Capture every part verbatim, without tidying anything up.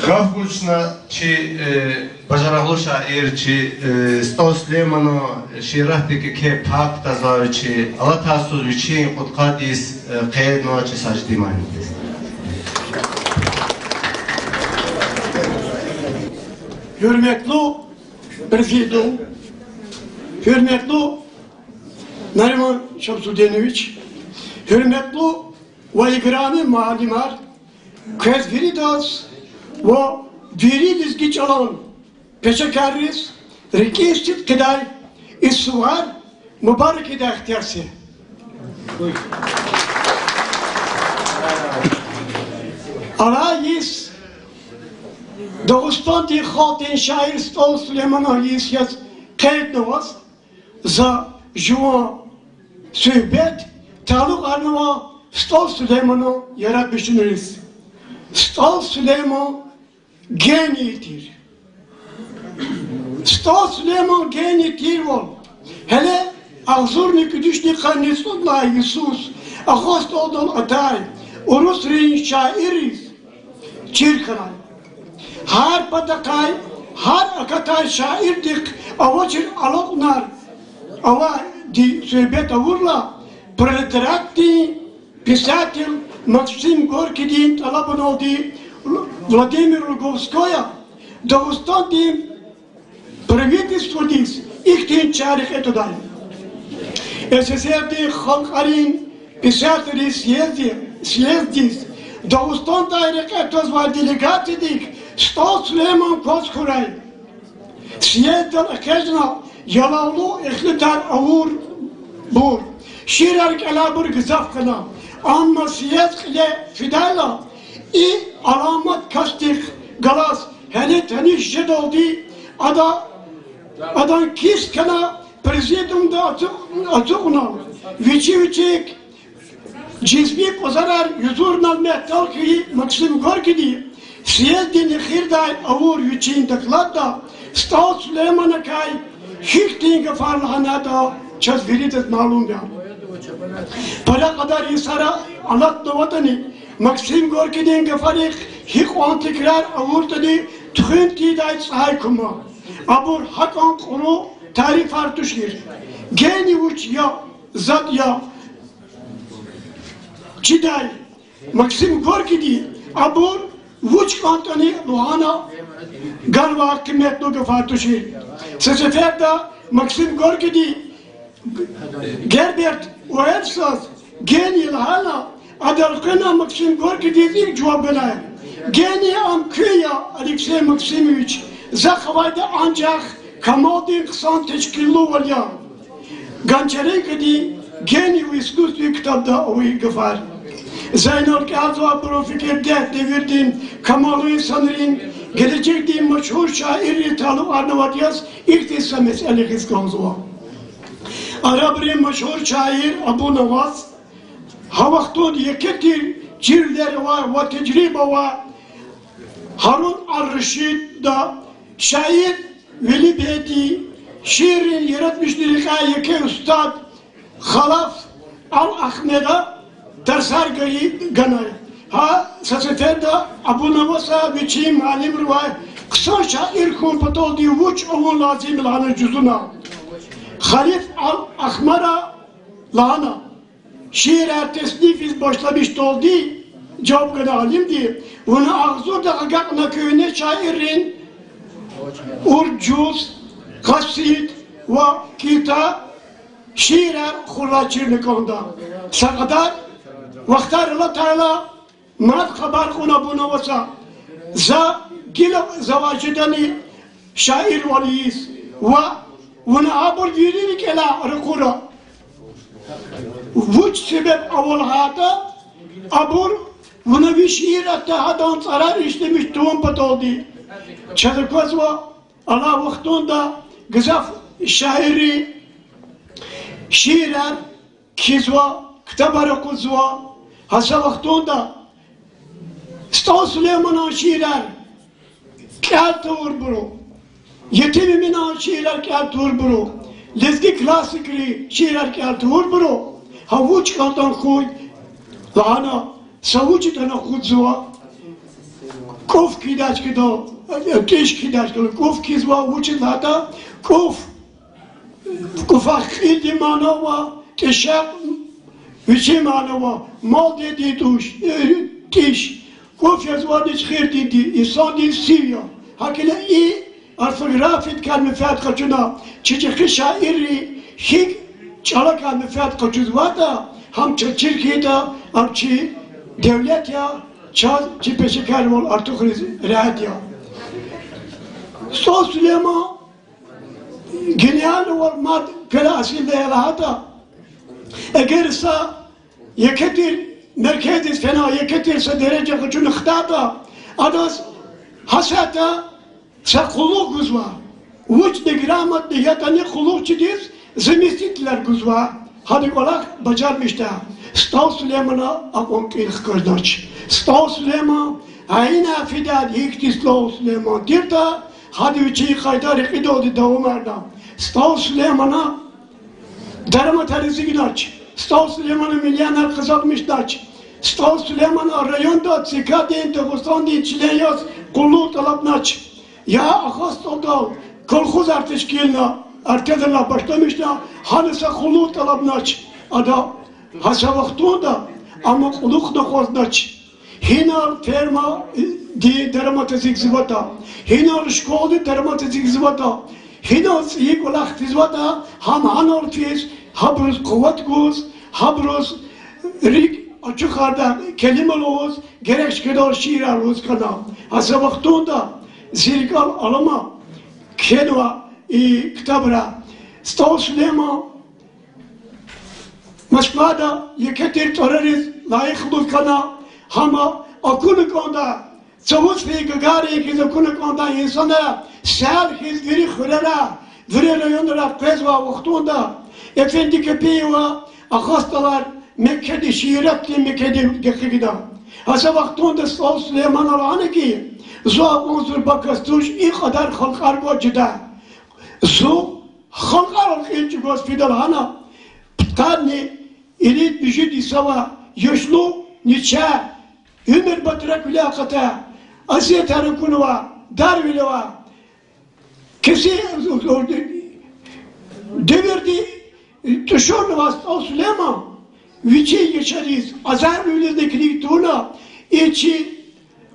Гаф гуз чна чи, э, бажарагълу шаир, чи, э, СтӀал Сулейманан шииратдик еке пай кутазвай чи, алатай йисуз вичин кьудкъад йис, э, къейднава чи Сажидин муаллимдиз. Гьуьрметлу президиум, гьуьрметлу Нариман Шамсудинович, гьуьрметлу ва играми муаллимар, квез виридаз ва вири лезги чӀалан пешекарриз рикӀин сидкьидай и сувар мубарак ийидай ихтияр це. Алай йис Дагъустандин халкьдин шаир СтӀал Сулейманан йис яз къейднаваз, за жуван суьгьбет талукьарнава СтӀал Сулейманан яратмишунриз. СтӀал Сулейман гений тир. СтӀал Сулейман гений тирвал, гьеле агъзурни кӀуьд вишни къанни цӀуд лагьай йисуз Агъа СтӀалдал атай урусрин шаирриз чир хьанай. Гьар патахъай, гьар акатай шаирдихъ авачир алакьунар авайди суьгьбет авурла, пролетариатдин писатель Максим Горькийдин тӀалабуналди Владимир Луговская Дагъустандин правительстводиз ихьтин чара рекье твадай: СССР-дин халкьарин писателрин съезди-, съезддиз Дагъустандай рекье твазвай делегациядик СтӀал Сулейман кваз хьурай. Съезддал экъечӀна ялавлу ихтилатар авурбур, шиирар кӀелайбур гзаф хьана. Амма съезд кьиле фидайла, и аламат касдихъ галаз гьеле таниш жедалди, ада, адан кис хьана президиумда ацукь-, ацукьна, вичи-вичик жезмай кьуьзарар юзурна мягьтел хьайи Максим Горькийди съезддин эхирдай авур вичин докладда СтӀал Сулейманакай гьихьтин гафар лагьанатӀа чаз виридаз малум я. Пара кьадар йисара алатнаватӀани, Максим Горькийдин гафарихъ гьикьван тикрар авуртӀани, туьхуьн тийидай цӀай кума. Абур гьакӀан кьуру тарифар тушир. Гений вуч я, затӀ я чидай Максим Горькийди абур вуч кӀантӀани лагьана ганвай къиметлу гафар тушир. Са сеферда Максим Горькийди Герберт Уэллсаз гений лагьана, ада элкъвена Максим Горькийдиз икӀ жаваб ганай: гений ам куьн я, Алексей Максимович, захъ авайди анжах камалдин хъсан тешкиллувал я. Гончаренкодин «Гении в искусстве» ктабда ава и гафар. За инал кӀелзавайбурун фикирдихъ девирдин камаллу инсанрин, гележегдин машгьур шаиррин талукьарнавайди яз ихьтин са месэла гъиз кӀанзава. Арабрин машгьур шаир Абу Навас, гьа вахтунда еке тир чирвилер авай ва тежриба авай Гьарун ар-Рашида шаир Велибегьди, шииррин яратмишунрин рекьяй еке устад Халаф ал-Ахмеда тарсар гайи ганай. Гьа са сеферда Абу Наваса вичин муаллимривай хъсан шаир хьун паталди вуч авун лазим я лагьана жузуна. Халиф ал-Ахмара лагьана: шиирар теснифиз башламишдалди, жаваб гана алимди, вуна агъзурдахъ агакьна куьгьне шаиррин урж жуз, къасид ва кӀита шиирар хуралай чирна кӀанда. Са кьадар вахтар алатайла, мад хабар кьуна Абу Наваса: за гила завай жедани шаирвал ийиз ва вуна абур вири рикӀелай ракъура. Вуч себеб ава лагьайтӀа, абур вуна ви шииратда гьадан цӀарар ишлемиш тавун паталди. Чаз аквазва, алай вахтунда гзаф шаирри шиирар кхьизва, ктабар акъудзава. Гьа са вахтунда СтӀал Сулейманан шиирар кӀел тавурбуру, Етим Эминан шиирар кӀел тавурбуру, лезги классикрин шиирар кӀел тавурбуру, гьа вуч кӀантӀани хьуй лагьана, са вуч ятӀани акъудзава. кӀуф кхьидай чкадал, тӀиш кхьидай чкадал, кӀуф кхьизва, вучиз лагьайтӀа кӀуф, кӀуфахъ кьилди мана ава, тӀишахъ вичин мана ава, мал дидин тӀуш, э, тӀиш. КӀуф язвайди чхирдинди, инсандин сив я. ГьакӀ хьайила и орфографиядикай менфят къачуна, чи чӀехи шаирри гьикӀ чӀалакай менфят къачузватӀа, гьам чаз чир хьайитӀа, ам чи девлет я, чаз чи пешекарвал артухариз регьят я. СтӀал Сулейман гениальный вал мад квелай асилда я лагьайтӀа, эгер са еке тир меркездиз фена, еке тир са дережа къачуна хтайтӀа, адаз гьасятда са къуллугъ гузва. Вучни грамотный ятӀани къуллугъчидиз заместителар гузва. Гьадан кӀвалах бажармишда. СтӀал Сулеймана акьван кьил хкаждач. СтӀал Сулейман гьайинай фидайди гьихьтин СтӀал Сулейман тиртӀа, гьада вичин къайда рекьидалди давамарна. СтӀал Сулеймана дараматар эцигнач. СтӀал Сулеймана миллионар къазанмишдач. СтӀал Сулеймана районда ЦК-дин, Дагъустандин член яз къуллугъ тӀалабнач. Я Ахасталдал колхозар тешкилна, артедалай башламишна, гьана са къуллугъ тӀалабнач. Ада гьа са вахтунда ама кьулухъ акъвазнач. Гьинал фермадин дарамат эцигзаватӀа, гьинал школадин дарамат эцигзаватӀа, гьинал цӀийи кӀвалах физватӀа, гьам гьанал физ, гьабуруз къуват гуз, гьабуруз рикӀ ачухардай келима лугьуз, герек чкадал шиирар лугьуз хьана. Гьа са вахтунда зи рикӀел алама кхьенва и ктабра. СтӀал Сулейман Москвада еке тир тӀварариз лайихлуз хьана, гьама акуна кӀанда, цавуз фейи Гагарин хьиз акуна кӀанда инсанар, сел хьиз вири хуьрера, вири районра къвезвай вахтунда, Эфенди Капиева Ахасталар мекеди, шииратдин мекеди гекъигда. Гьа са вахтунда СтӀал Сулеймана лагьана хьи, зун акьван зурба кас туш, и кьадар халкьар кваз жеда. Зун халкьарал кьил чӀугваз фида лагьана, пудкъанни ирид-муьжуьд йисава яшлу Нича, уьмуьр батрак виляй акъатай, азиятар акунвай, дарвиле авай, кесиб девирди тӀушунвай СтӀал Сулейман вичин яшариз азарвилизни килиг тавуна, и чи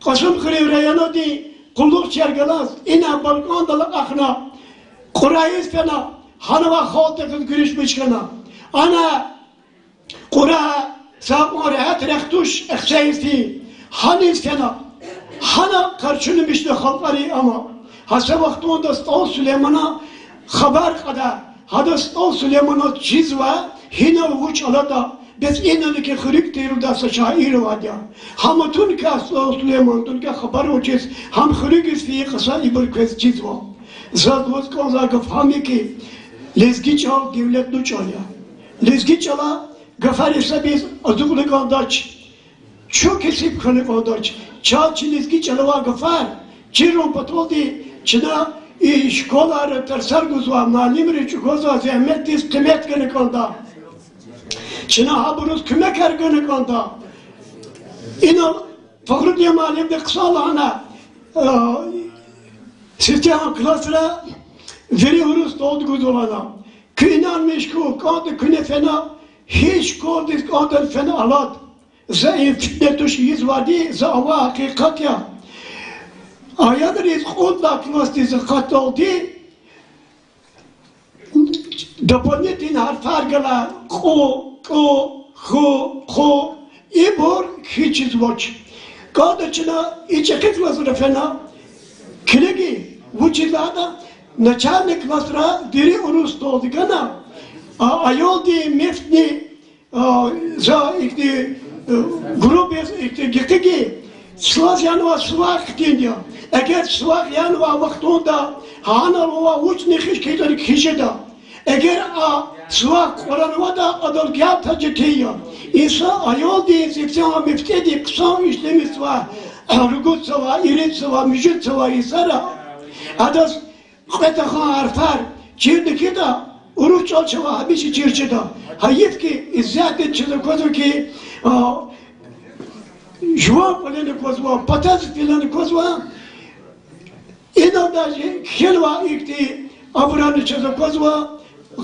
Кьасумхуьруьн районадин къуллугъчияр галаз ина балкӀандал акьахна, Кьурагьиз фена, гьанавай халкьдихъ гуьруьшмиш хьана. Ана Кьурагь са акьван регьят рехъ туш, эхцегьиз фин, гьаниз фена, гьана къаршиламишна халкьари ама. Гьа са вахтунда СтӀал Сулеймана хабар кьада, гьада СтӀал Сулейманаз чизва, гьинал вуч алатӀа, бес инал хьи хуьруьг тирвалдай са шаир авайди я. Гьам атункай СтӀал Сулейман, атункай хабар авачиз, гьам хуьруьгиз фейи кьасар ибур квез чизва. Заз лугьуз кӀанзавай гаф гьам я хьи, лезги чӀал девлетлу чӀал я. Лезги чӀала гафар гьисабиз ацукьна кӀандач. Чун кесиб хьана кӀандач. Чаз чи лезги чӀалай гафар чирун паталди чна и школайра тарсар гузвай муаллимриз чӀугвазвай зегьметдиз къимет гана кӀанда. Чна гьабуруз куьмекар гана кӀанда. Инал Фахрудин муаллимди хъсан лагьана, сифтегьан классра вири урус чӀалалди гузва лагьана. Куьн инанмиш хьухь, кӀантӀа куьне фена, гьич школадиз кӀантӀани фена алад. За и фитне туш ийизвайди, за авай гьакъикъат я. Аялриз кьуд лагьай классдиз акъатдалди дополнительный гьарфар гала: кьу, кӀу, хьу, хъу. Ибур кхьиз чизвач. КӀантӀа чна и чӀехи классра фена, килиги, вучиз лагьайтӀа начальный классра вири урус чӀалалди гана, а аялдин мефтни, за ихьтин группадиз ихьтин гекъигайла, чаз янавай сувагъ хьтинди я. Эгер сувагъ янавай вахтунда гьанал авай вучни хкиз хьайитӀани кхьиз жеда. Эгер а сувагъ кьванватӀа, адал гьам тежеткин я. Инсан аялдиз ифтегьан мефтӀедик хъсан ишлемишзавай, ругуд йисавай, ирид йисавай, муьжуьд йисавай йисара адаз кьве тахан гьарфар чирна хьайитӀа, урус чӀал чавай гьамиша чир жеда. Гьайиф хьи, исятда чаз аквазва хьи, а, Жуван кӀвалени аквазва, патаз филани аквазва. Инал даже кхьенва ихьтин, абурани чаз аквазва,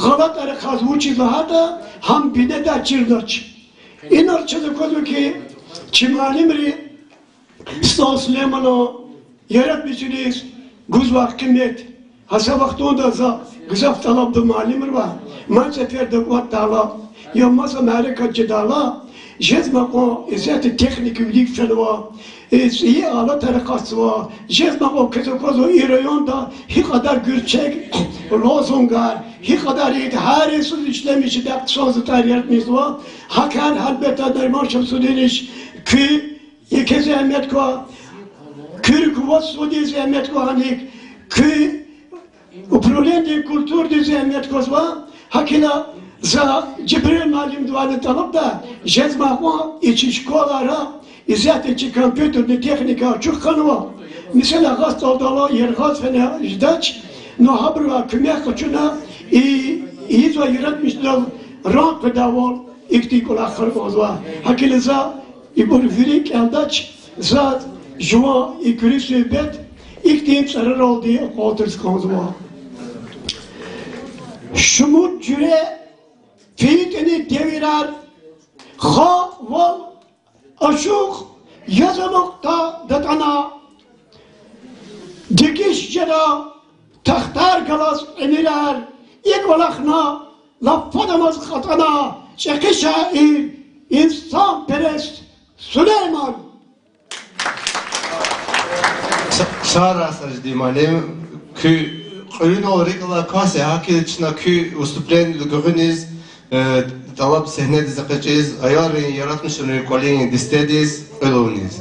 гъалатӀар ахъаз вучиз лагьайтӀа, гьам бинедай чирнач. Инал чаз аквазва хьи, чи муаллимри СтӀал Сулейманан яратмишуниз гузвай къимет. Гьа са вахтунда за гзаф тӀалабда муаллимривай, мад сеферда кӀватӀдайла, я маса мярекат жедайла, жезмай кьван исятда техника вилик фенва, цӀийи алатар акъатзава, жезмай кьван квез аквазва и районда гьикьадар гуьрчег лозунгар, гьикьадар ида гьар йисуз ишлемишдай хъсан затӀар яратмишзава, гьакӀ гьелбетда Нариман Шамсудинович, куь еке зегьмет ква, куь руководстводин зегьмет ква гьаник, куь управлениедин культурадин зегьмет квазва, гьакӀ хьайила за Жибрил муаллимдивайни тӀалабда, жезмай кьван и чи школайра исятда чи компьютерный техника ачух хьанва. Месела, гъаз тӀалдайла яргъаз фена жедач, но гьабурувай куьмек къачуна, и, ийизвай яратмишунал рагъ къведайвал ихьтин кӀвалахар кӀанзава. ГьакӀ хьайила за ибур вири кӀелдач, заз жуван и куьруь суьгьбет ихьтин цӀараралди акьалтӀариз кӀанзава. Шумуд жуьре фейитӀани девирар, халкьвал ашукь яз амукьда датӀана, дегиш жеда тахтар галаз эмирар, и кӀвалахна лап фадамаз кьатӀана чӀехи шаир, инсанперес Сулейман. Са-, сагърай, Сажидин муаллим, куь кьуьлунал рикӀ алай кас я, гьакӀ хьайила чна куь выступлениедал гуьгъуьниз, э, тӀалаб сегьнедиз экъечӀиз, аялрин яратмишунрин кӀвалин дестедиз кьуьл авуниз.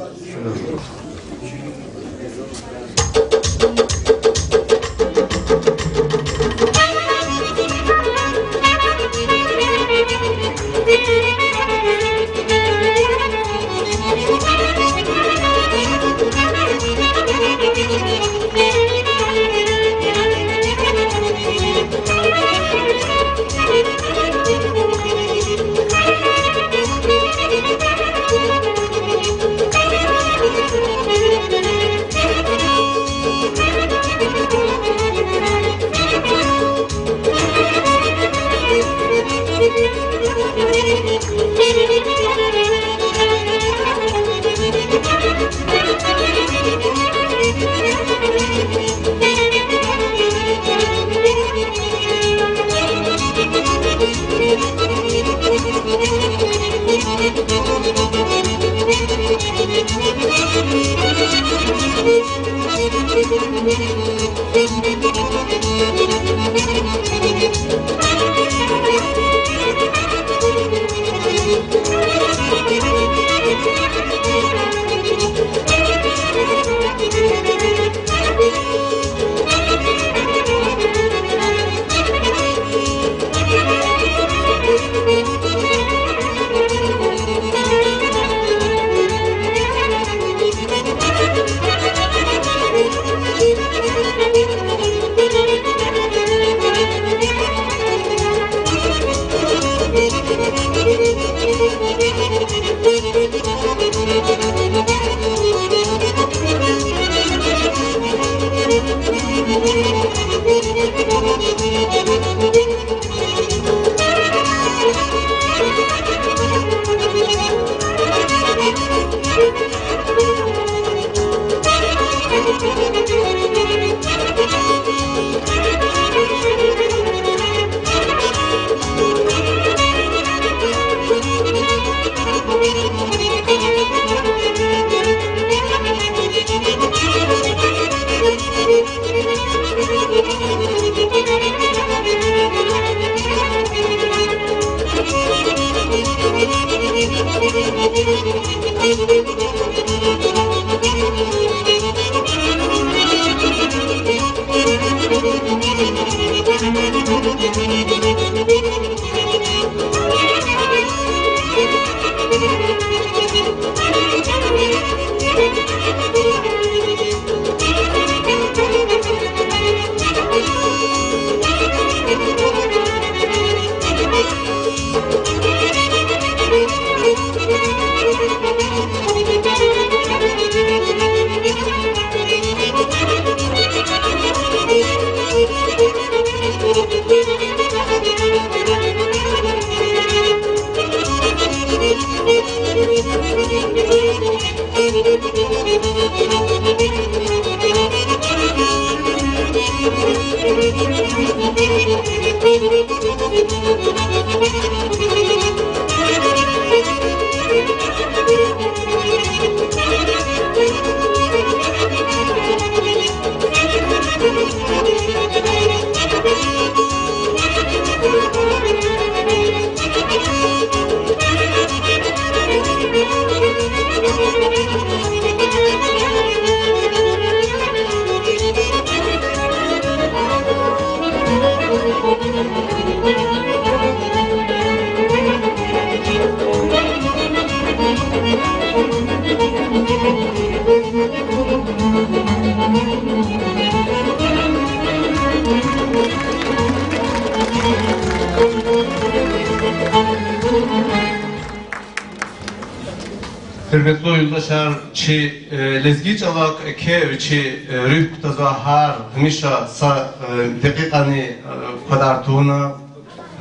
Гьуьрметлу юлдашар, чи, э, лезги чӀалахъ еке вичи, э, руьгь кутазвай гьар гьамиша са, э, декьикьани, э, квадар тавуна,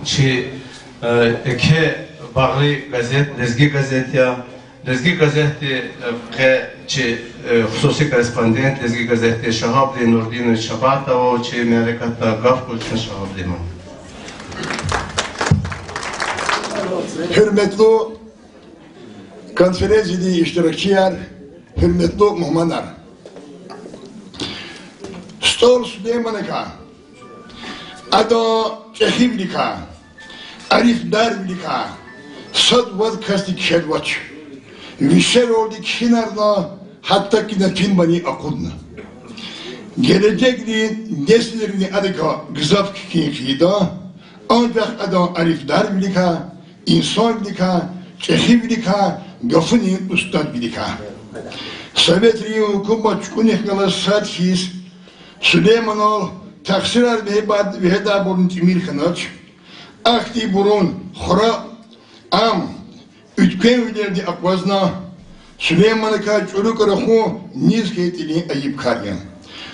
чи, э, еке багъри газет, Лезги газет я. Лезги газетди, э, къе чи, э, хсуси корреспондент Лезги газетди Шагьабдин Нурдинович Шабатова чи мярекатда гаф гуз чна Шагьабдин. Гьуьрметлу конференциядин иштиракчияр, гьуьрметлу мугьманар! СтӀал Сулейманакай, адан чӀехивиликай, арифдарвиликай сад-вад касди кхьенвач. Вишералди кхьинарна, гьатта кина финбани акъудна. Гележегдин несилрини адакай гзаф кхьин хъийида, анжах адан арифдарвиликай, инсанвиликай, чӀехивиликай, гафунин устадвиликай. Советрин гьукумат чукӀунихъ галаз сад хьиз, Сулейманал тахсирар вегьебад-, вегьедайбурни тӀимил хьанач. Ахьтинбурун хура ам уьтквемвилелди акъвазна, Сулейманакай чӀурукай рахун низ хьайитӀани айиб кар я.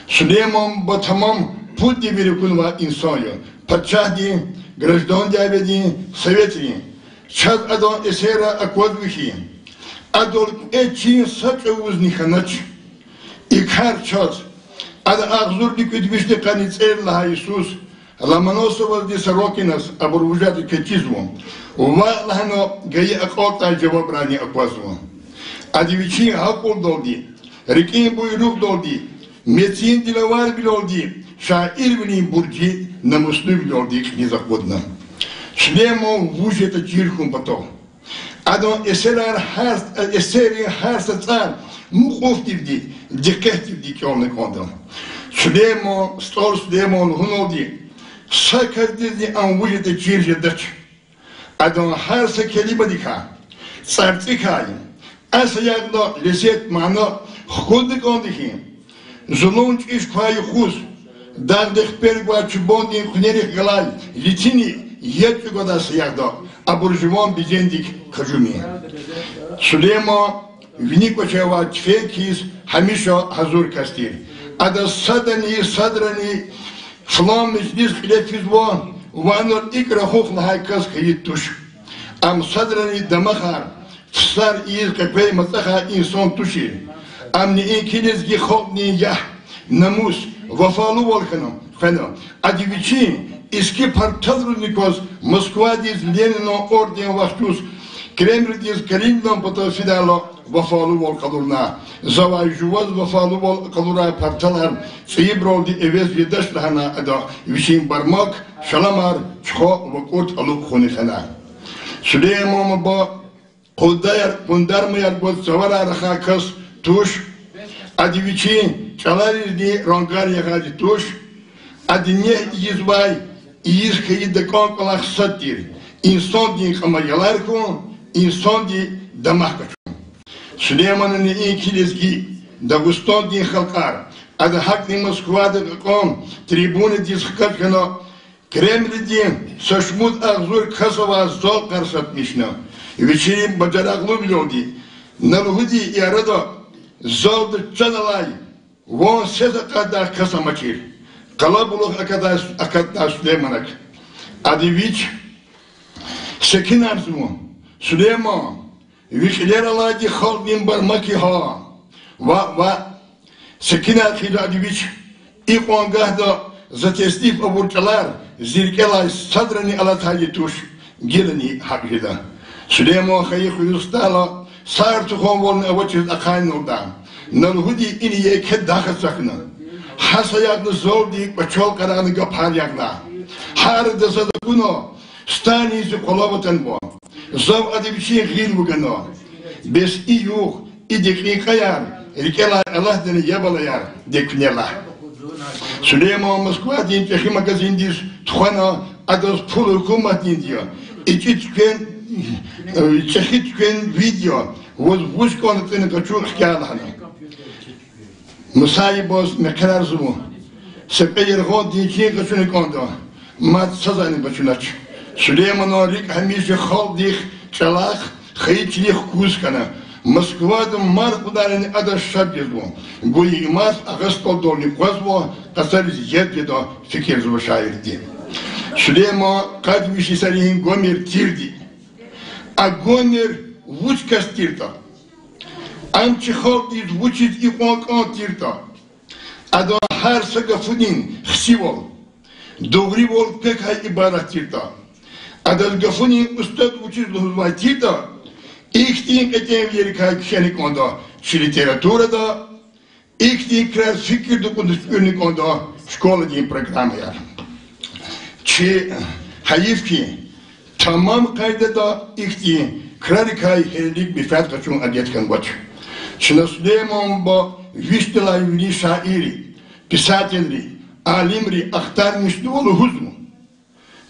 Сулейман буба тамам пуд девир акунвай инсан я: пачагьдин, граждан дяведин, советрин. Чаз адан эсеррай аквазва хьи, адал кьве чин са чӀавузни хьанач. И кар чаз, ада агъзурни кӀуьд вишни къанни цӀерид лагьай йисуз, Ломоносовазни Сорокиназ, абур вужар квез чизва, ваъ лагьана гайи акьалтӀай жавабрайни аквазва. Ада вичин акьулдалди, рикӀин буйругъдалди, мецин диловарвилелди шаирвилин буржи намуслувилелди кьилиз акъудна. Сулейман вуж ятӀа чир хьун патал, адан эсерар гьар, эсеррин гьар са цӀар мукьуфдивди, дикъетдивди кӀелна кӀанда. Сулейман, СтӀал Сулейман лугьуналди, са касдизни ам вуж ятӀа чир жедач. Адан гьар са келимадикай, цӀарцӀикай а саягъда лезет, мана хкудна кӀанда хьи, зулун чӀиж квай юкъуз дагъдихъ пер гвай чубандин хъуьнерихъ галай литини яд чӀугвадай саягъда, абур жуван бедендик кажуми. Сулейман вини кӀвачи авай туьфенг хьиз гьамиша гьазур кас тир. Адаз садани, садрани флан межлис кьиле физва ва анал икӀ рахух лагьай кас хьайи туш. Ам садрани дамахар, фсар ийиз къекъвей мацӀахай инсан тушир. Ам неинки лезги халкьдин ягь, намус, вафалувал хьана, хвена. Ада вичин иски парталризни кваз Москвадиз Ленинан орден вахчуз, Кремлдиз Калининградан патав фидайла вафалувал къалурна. Завай жуваз вафалувал къалурай парталар цӀийибуралди эвез жедач лагьана ада вичин бармак, шаламар чухва ва кӀурт алукӀ хьуни хьана. Сулейман буба къундаяр, къундармаяр гваз цаварай рахай кас туш. Ада вичин чӀаларизни рангар ягъайди туш. Ада негь ийизвай, ийиз хьайи дакӀан кӀвалах сад тир: инсандин кьама ялар хьун, инсандин дамах къачун. Сулейманан неинки лезги, Дагъустандин халкьар, ада гьакӀни Москвада кьакьан трибунадиз хкаж хьана, Кремлдин са шумуд агъзур кас авай зал къарсатмишна. Вичин бажарагълувилелди, на лугьуди, и арада залда чан алай, ван сес акъатдай кас амачир. Къалабулух акатай, акатдай Сулейманак. Ада вич секинарзава: Сулейман, ви кьилел алайди халкьдин бармак я гьа. Ваъ, ваъ, Секинат хизва ада вич. Икьван гагьда за тесниф авур чӀалар зи рикӀелай садрани алатайди туш, гилани гьакӀ жеда. Сулейман хайи хуьруьз хтайла, са артуханвални авачиз ахъайналда. На лугьуди, ина еке даха цахна. Гьа саягъна залди кӀвачел къарагъна гапар ягъна. Гьа арада заз акуна, Сталин зи къвалав атанва. Зав ада вичин гъил вугана. Бес и югъ, и декьикьаяр рикӀелай алатдани, я балаяр, декуьне лагь. Сулейман Москвадин чӀехи магазиндиз тухвана, адаз пул гьукуматдинди я. ИчӀи туьквен, э, чӀехи туьквен вид я, ваз вуч кӀанда цӀина къачу хкягъ лагьана. Мусаибаз мехъерарзава. Са кьве яргъалди чин къачуна кӀанда. Мад са затӀни къачунач. Сулейманан рикӀ гьамиша халкьдихъ, чӀалахъ, хайи чилихъ куз хьана. Москвада мад кьударни адаз шад жезва. Гуя и мад Агъа СтӀалдални акъвазва, къазариз яд жеда, фикирзава шаирди. Сулейман къад виш йисарин Гомер тирди. А Гомер вуч кас тиртӀа? Ам чи халкьдиз вучиз икьван кӀан тиртӀа? Адан гьар са гафунин хцивал, дугъривал квекай ибарат тиртӀа. Адаз гафунин устад вучиз лугьузвай тиртӀа, ихьтин кьетӀенвилерикай кхьена кӀанда чи литературада, ихьтин крар фикирда кьуна туькӀуьрна кӀанда школадин программаяр. Чи гьайиф хьи, тамам къайдада ихьтин крарикай гьелелиг менфят къачун адет хьанвач. Чна Сулейман буба вишдалай вири шаирри, писателри, алимри ахтармишзава лугьузва.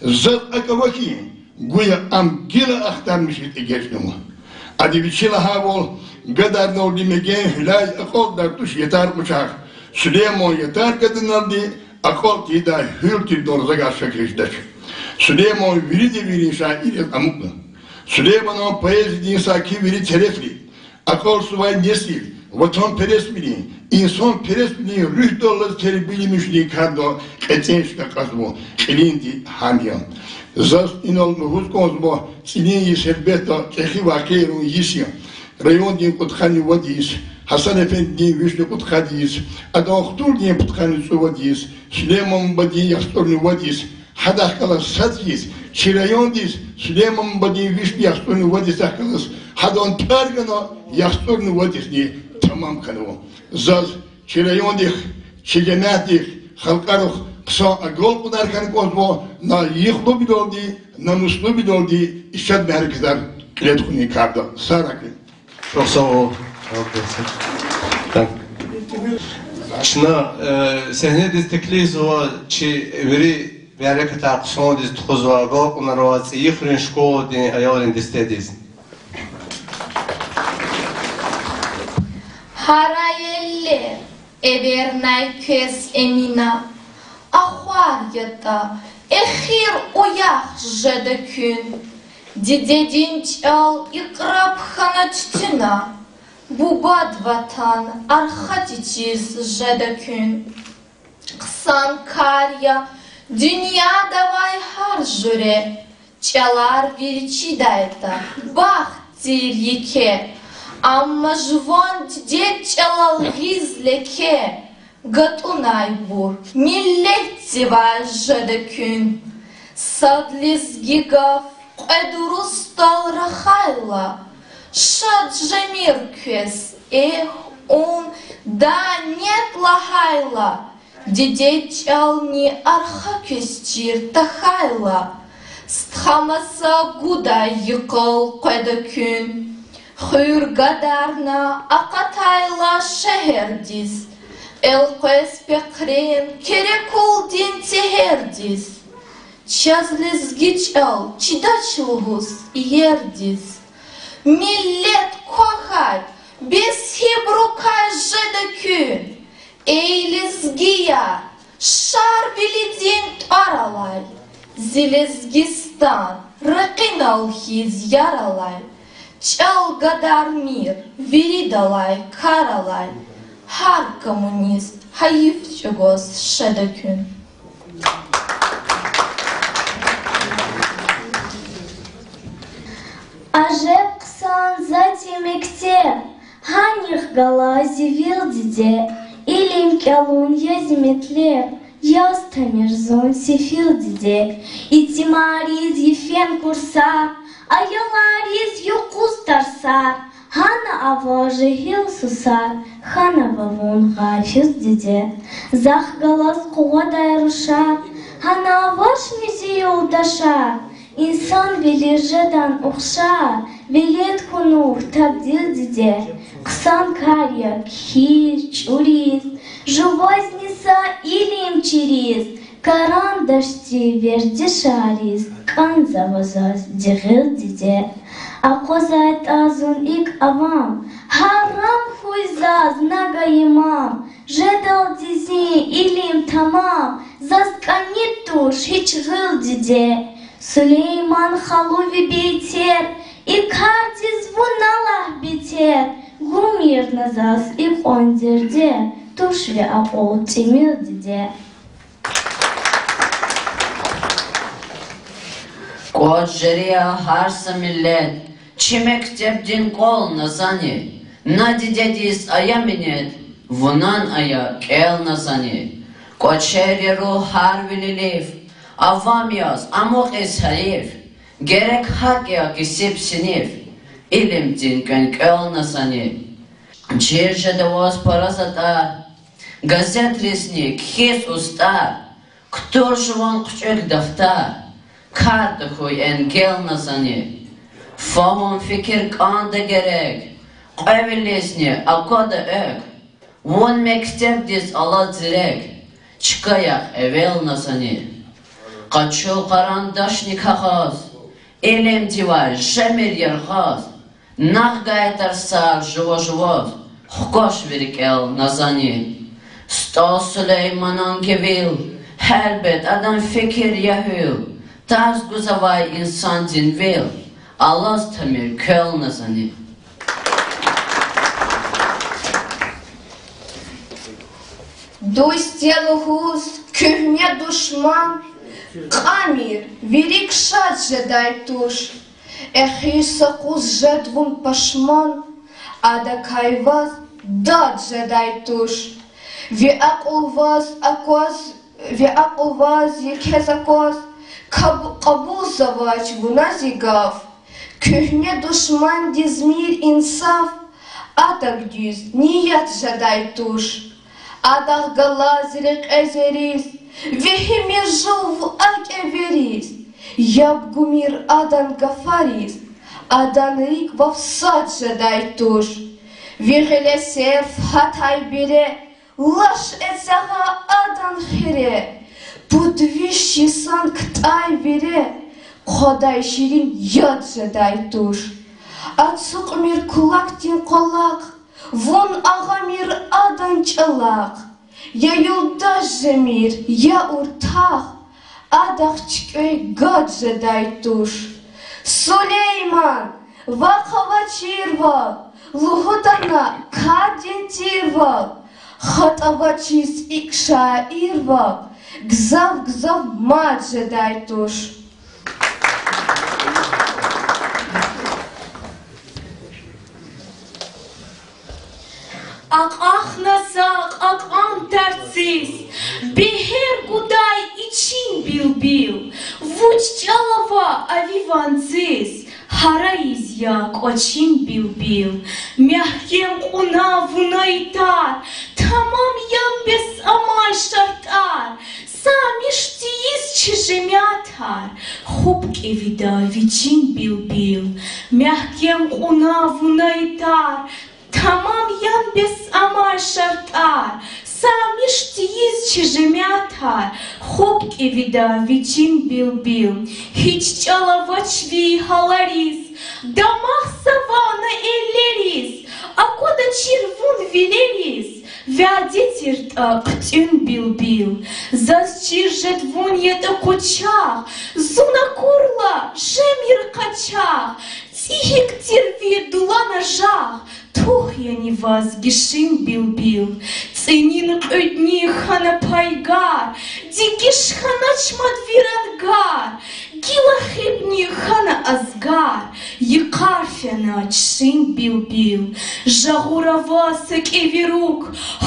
Заз акӀ ава хьи, гуя ам гила ахтармишиз эгечӀнава. Ада вичи лагьайвал, гадарналди меген гьуьлуьз акьалтӀдай туш ятар кӀвачах, Сулейман ятар гадарналди акьалтӀ тийидай гьуьл тирдал за гьич шак жедач. Сулейман вири девирин шаир яз амукьна. Сулейманан поэзиядин саки вири терефри, акьалтзавай несил ватанпересвилин, инсанпересвилин руьгьдаллаз тербияламишунин карда кьетӀен чка кьазва кьилинди гьам я. Заз инал лугьуз кӀанзава, цӀинин йис гьелбетда чӀехи вакъиайрин йис я. Райондин кьудкъанни вад йис, Гьасан-эфендидин вишни кьудкъад йис, адан хтулдин пудкъанни цӀувад йис, Сулейман бубадин яхцӀурни вад йис, гьадахъ галаз сад йис, чи райондиз Сулейман бубадин вишни яхцӀурни вад йисахъ галаз, гьадан тӀвар гана яхцӀурни вад йисни тамам хьанва. Заз чи райондихъ, чи жемятдихъ, халкьарихъ хъсан агалкьунар хьана кӀанзава, на йифлубидалди, намуслубидалди и шад мярекатар кьиле тухунин карда. Сагърай. Чухсагъул. Так. Чна, э, сегьнедиз теклифзава чи вири мярекатар хъсандиз тухузвай, агалкьунар авай ЦӀийи хуьруьн школадин аялрин дестедиз. Гьарай, эллер, эвернай квез Эмина, ахвар ятӀа, эхир уях жеда куьн. Дидедин чӀал икьраб хьана туьтуьна, бубад ватан арха течиз жеда куьн. Хъсан кар я дуьньяда авай гьар жуьре, чӀалар вири чидайтӀа, бахт тир еке. Амма жуван дидед чӀалал гъиз леке гатӀунайбур миллетдивай жеда куьн. Сад лезги гаф кьве дурусдал рахайла, шад жемир квез, эхь, ун, дани нет лагьайла, дидед чӀални арха квез чир тахьайла, стха маса гудай йикъал къведа куьн. Хуьр гадарна акъатайла шегьердиз, элкъвез пехърен Керекулдин тегьердиз. Чаз лезги чӀал чидач лугьуз иердиз. Миллет квахьай, бес гьибурукай жеда куьн. Эй лезгияр, Шарвилидин тӀвар алай, зи Лезгистан ракъинал хьиз яр алай, чӀал гадармир виридалай кар алай, гьар коммунист гьайиф чӀугваз шеда куьн. Ажеб хъсан затӀ я мектеб, гьанихъ галай зи вил диде, Илим кӀелун я зи метлеб, яз тамир зун сефил, диде. Итимариз йифен курсар, аялриз юкъуз тарсар, гьана ава жегьил сусар, хьанава вун гъафил, диде. Захъ галаз къугъвадай рушар, гьана авачни зи юлдашар, инсанвилиз жедан ухшар, велед хьунухь табдил, диде. Хъсан кар я кхьиз, чӀуриз, жувазни са илим чириз, карандашдив вердишариз кӀанзава заз ди гъил, диде. АкъвазайтӀа зун икӀ авам, гьарам хьуй заз на гайи мам, жедалди зи илим тамам, заз кӀани туш гьич гъил, диде. Сулейман халу ви бейтер, и кардиз вуна лагь бетер, гумир на заз икьван дерде, туш ви акьул тӀимил, диде. КӀвач жери я гьар са миллет, чи мектебдин кӀвал на зани, на дидедиз ая минет, вунан ая кӀел на зани. КӀвачер я ругь гьар вилилив, авам яз амукьиз гьариф, герек гьакӀ я кесиб синиф, илимдин кӀвенкӀвел на зани. Чир жеда ваз пара затӀар, газетризни кхьиз устӀар, кутур жуван хъуьчӀуьк дафтар, кар тахьуй энгел на зани. Фагьум, фикир кӀанда герек, кьве вилизни аквада экв, вун мектебдиз алад зирек, чка яхъ эвел на зани. Къачу къарандашни кагъаз, илимдивай жемир яргъаз, накъ гайи тарсар жува-жуваз хкваш ви рикӀел на зани. СтӀал Сулейманан кивил, гьелбет, адан фикир я гьуьл, тарс гузавай инсандин вил, алаз тамир квел на зани. Дуст я лугьуз куьгьне душман, кьамир, вирик шад жедай туш. Эхир са къуз жед вун пашман, адакай ваз дад жедай туш. Ви акьул ваз акваз, ви акьул ваз екез акваз, каб-, кьабулзавач вуна зи гаф. Куьгьне душмандиз мийир инсаф, адак дуьз ният жедай туш. Адахъ галаз рекье зериз, вегьимир жув акӀ эвериз, яб гумир адан гафариз, адан рикӀ вав сад жедай туш. Ви гъиле серф гьатай бере, лаш эцягъа адан хире, пуд виш йисан ктӀай вире, хъвадай ширин яд жедай туш. Ацукьмир кулакдин къвалахъ, вун агъамир адан чӀалахъ. Я юлдаш жемир, я уртах, адахъ чуькьвей гад жедай туш. Сулейман, вахъ авачирвал, лугьуда на кардин тирвал, хатӀ авачиз икӀ шаирвал, гзаф-гзаф мад жедай туш. Акьахна са кьакьан тарциз, бегьер гудай ичин билбил, вуч чӀал ава а ви ванциз, гьарайиз я кӀвачин билбил. Мягькем кьуна вуна и тар, тамам ян бес амай шартӀар, са мишт тийиз чи жемятар, хупӀ кӀевида вичин билбил. Мягькем кьуна вуна и тар, тамам ян бес амай шартӀар, са мишт тийиз чи жемятар, хупӀ кӀевида вичин билбил. Гьич чӀал авач ви гьалариз, дамахзава на эллериз, аквадачир вун вилериз, вядедиртӀа хъуьтӀуьн билбил. Заз чир жед вун ятӀа кӀвачагъ, зун акурла жемир къачагъ, цӀи гьикӀ тир ви дулана жагъ, тух яни ваз гишин билбил. ЦӀинин кьуьдни хьана пайгар, дегиш хьанач мад ви рангар, гила хибни хьана азгар, йикъар фена чшин билбил. Жагъур ава са кӀеви руг,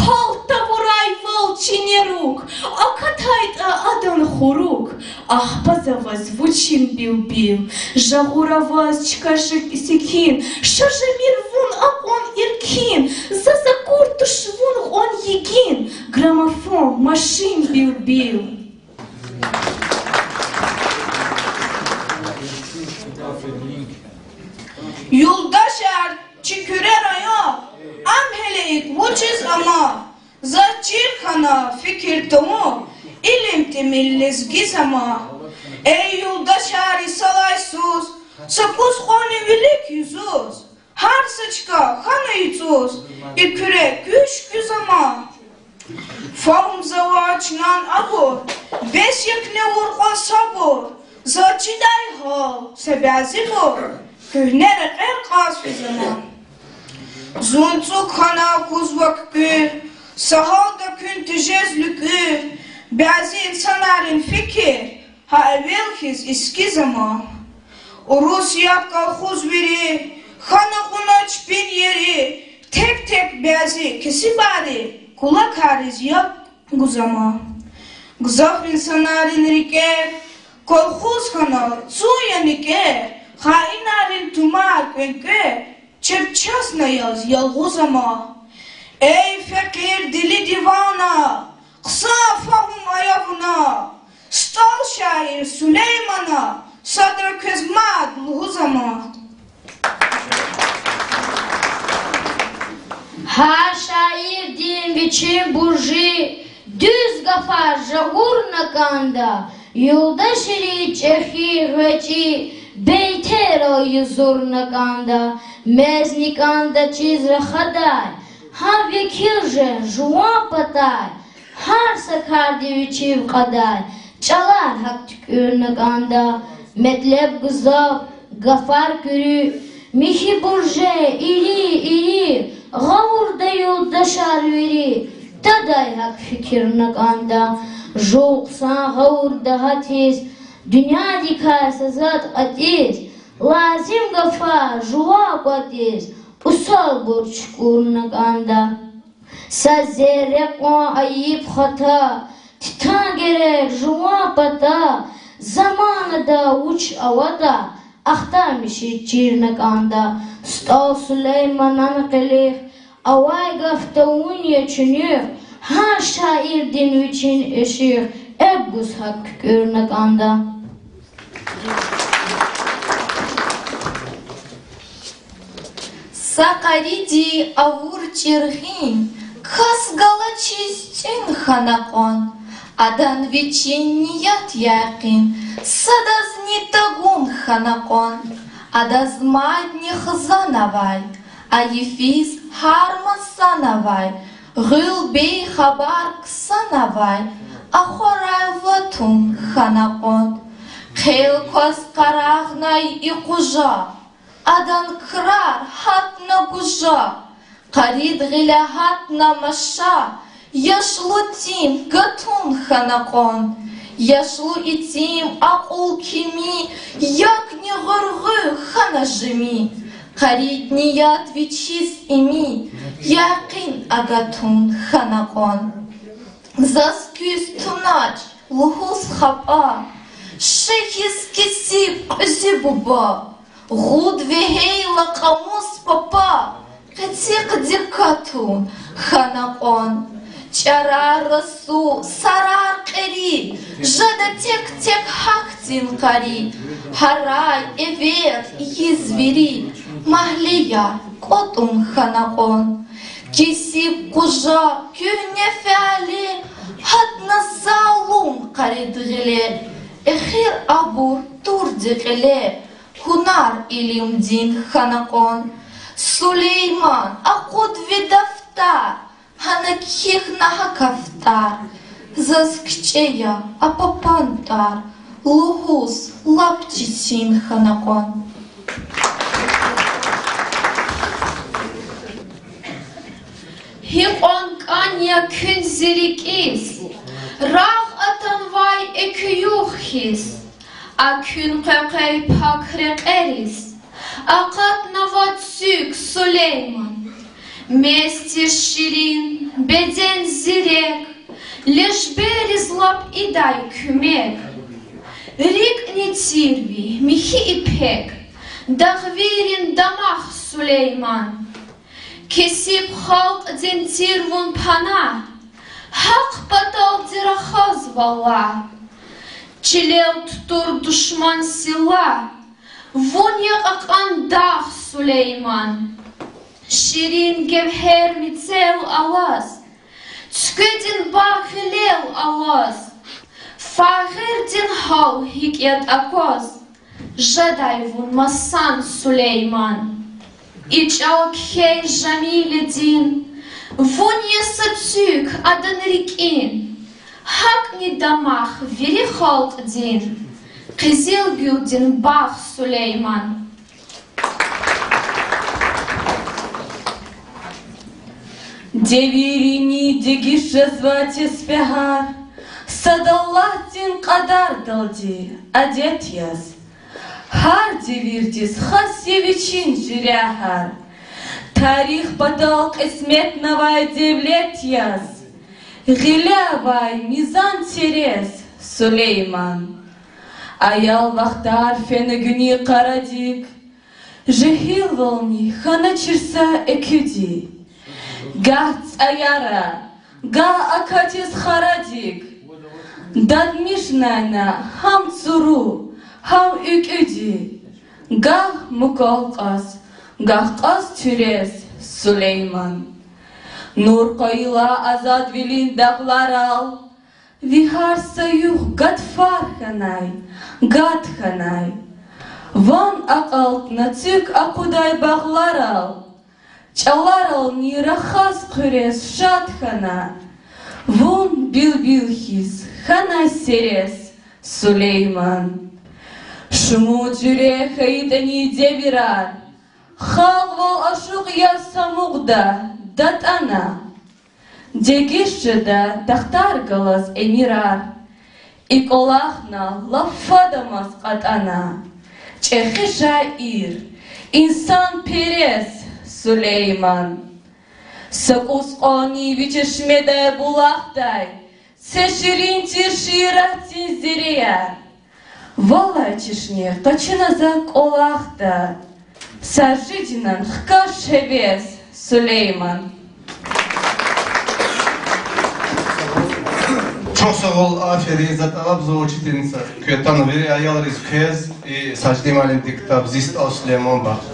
гьал тавур Айвал чинерук, акатайтӀа адан хурук, ахпа за ваз вучин, билбил? Жагъур аваз чка жи секин, ша жемир вун акьван иркин, заз акур туш вун кьван йигин, граммофон, машин, билбил. Юлдашар, чи Куьре район, ам гьеле икӀ вучиз ама? Заз чир хьана фикир тавун, илим тӀимил лезги зама. Эй, юлдашар, йисалай йисуз, са кӀус кьванни вилик юзуз, гьар са чка хьана ицӀуз, и Куьре куьч куьз ама? Фагьумзава чнан абур, бес я куьне авур кьван сабур, заз чидай гьал са бязибур, куьгьне рекьер кьаз физ ама. Зун цӀук хьана кузва куькӀуьр, са гьалда куьн тежез луькӀуьр, бязи инсанрин фикир гьа эвел хьиз искиз ама. Урус яд колхоз вири, хьана кьуна чпин ери, тек-тек бязи кесибри кулакриз яб гуз ама. Гзаф инсанрин рикӀер колхоз хьана, цун я никӀер, хаинрин тумар кӀвенкӀве, чеб часна яз ялгъуз ама. Эй, фекъир дили дивана, хъсан фагьум ая вуна, СтӀал шаир Сулеймана садра квез мад лугьуз ама. Гьар шаирдин вичин буржи, дуьз гафар жагъурна кӀанда, юлдашрин чӀехи гъвечӀи бейтерал юзурна кӀанда, мезни кӀанда чиз рахадай, гьа векил жен жуван патай, гьар са карди вичив кьадай, чӀалар гьакӀ туькӀуьрна кӀанда, метлеб гзаф, гафар куьруь, михьи буржи ири-ири, гъавурда юлдашар вири, тадай гьакӀ фикирна кӀанда, жув хъсан гъавурда гьатиз, дуьньядикай са затӀ кьатӀиз, лазим гафар жува кӀватӀиз, пӀусалбур чукӀурна кӀанда. Са зерре кьван айиб хата, титан герек жуван пата, заманада вуч аватӀа, ахтармишиз чирна кӀанда. СтӀал Сулейманан къилих авай гаф тавун я чуьнуьх, гьар шаирдин вичин ишигъ, эб гуз гьакӀ куькӀуьрна кӀанда. Са къариди авур чиргъин, кас галачиз тӀуьн хьана кьван, адан вичин ният якъин, садазни тагун хьана кьван, адаз мадни хизан авай, а йифиз гьар масан авай, гъуьл бейхабар ксан авай, ахварай ватун хьана кьван. Хъел кваз къарагънай и къужа, адан крар гьатна гужа, къарид гъиле гьатна маша, яшлу тӀим гатун хьана кьван. Яшлу итим акьул кими, якни гъуьргъуь хьана жими, къарид ният вичиз ими, якъин агатун хьана кьван. Заз куьз тунач лугьуз хапӀа, шехьиз кесиб кьуьзуь буба, гъуд вегьейла кьамус папа, къецихъ дикатун хьана кьван. ЧӀарар расу, сарар кьери, жеда тек-тек гьахьтин къари, гьарай, эвер, йис вири, магьлеяр кӀватӀун хьана кьван. Кесиб къужа, куьгьне фяле, гьатна залум къарид гъиле, эхир абур турди кьиле, гьунар илимдин хьана кьван. Сулейман, акъуд ви дафтар, гьана кхьихьна гьа кафтар, заз кичӀе я а папан тӀвар лугьуз лап четин хьана кьван. Гьикьван кӀан я куьн зи рикӀиз, рагъ атанвай экуь югъ хьиз, а куьн къекъвей пак рекьериз акъатнава цуьк, Сулейман. Мез тир ширин, Беден зирек, лежберриз лап ийидай куьмек, рикӀни тир ви михьи ипек, дагъвийрин дамах, Сулейман. Кесиб халкьдин тир вун пана, гьахъ паталди рахазва лагь. Чилел тутур душман силлагь, вун я кьакьан дагъ, Сулейман. Ширин гевгьер мецел алаз, цуькведин багъ гъилел алаз, фагъирдин гьал гьикӀ ятӀа акваз, жедай вун масан, Сулейман. И чӀал кхьей Жамилидин, вун я са цуьк адан рикӀин, гьакӀни дамах вири халкьдин, къизилгуьлдин багъ, Сулейман. Девиррини дегиш жезвай тесбягьар, сад Аллагьдин кьадардалди адет яз. Гьар девирдиз хас я вичин жуьрягьар, тарих патал кьисметнавай девлет яз. Гъиле авай мизан терез, Сулейман. Аял вахтар фена гуьнуь къарадик, жегьилвални хьаначир са экуьди. Гагь цӀаяра, гагь акатиз харадик, дадмишнайна гьам цуру, гьам уькӀуьди, гагь мукал кьаз, гагь кьаз туьрез, Сулейман. Нур къвайила азадвилин дагъларал, ви гьар са югъ гатфар хьанай, гад хьанай. Ван акьалтна цуьк акъудай багъларал, чӀаларални рахаз хъуьрез шад хьана. Вун билбил хьиз хьанай серес, Сулейман. Шумуд жуьре хьайитӀани девирар, халкьвал ашукь яз са мукьда датӀана. Дегиш жеда тахтар галаз эмирар, и кӀвалахна лап фадамаз кьатӀана. ЧӀехи шаир, инсанперес Сулейман. Са кӀус кьванни ви чешмедай булахдай це ширин тир шииратдин зиреяр. Валай чешне къачуна за кӀвалахда, Сажидинан хкаж гьевес, Сулейман. Чухсагъул, аферин. За тӀалабзава учительница квез, вири аялриз квез и Сажидин муаллимдин ктаб Зи СтӀал Сулейман бахш.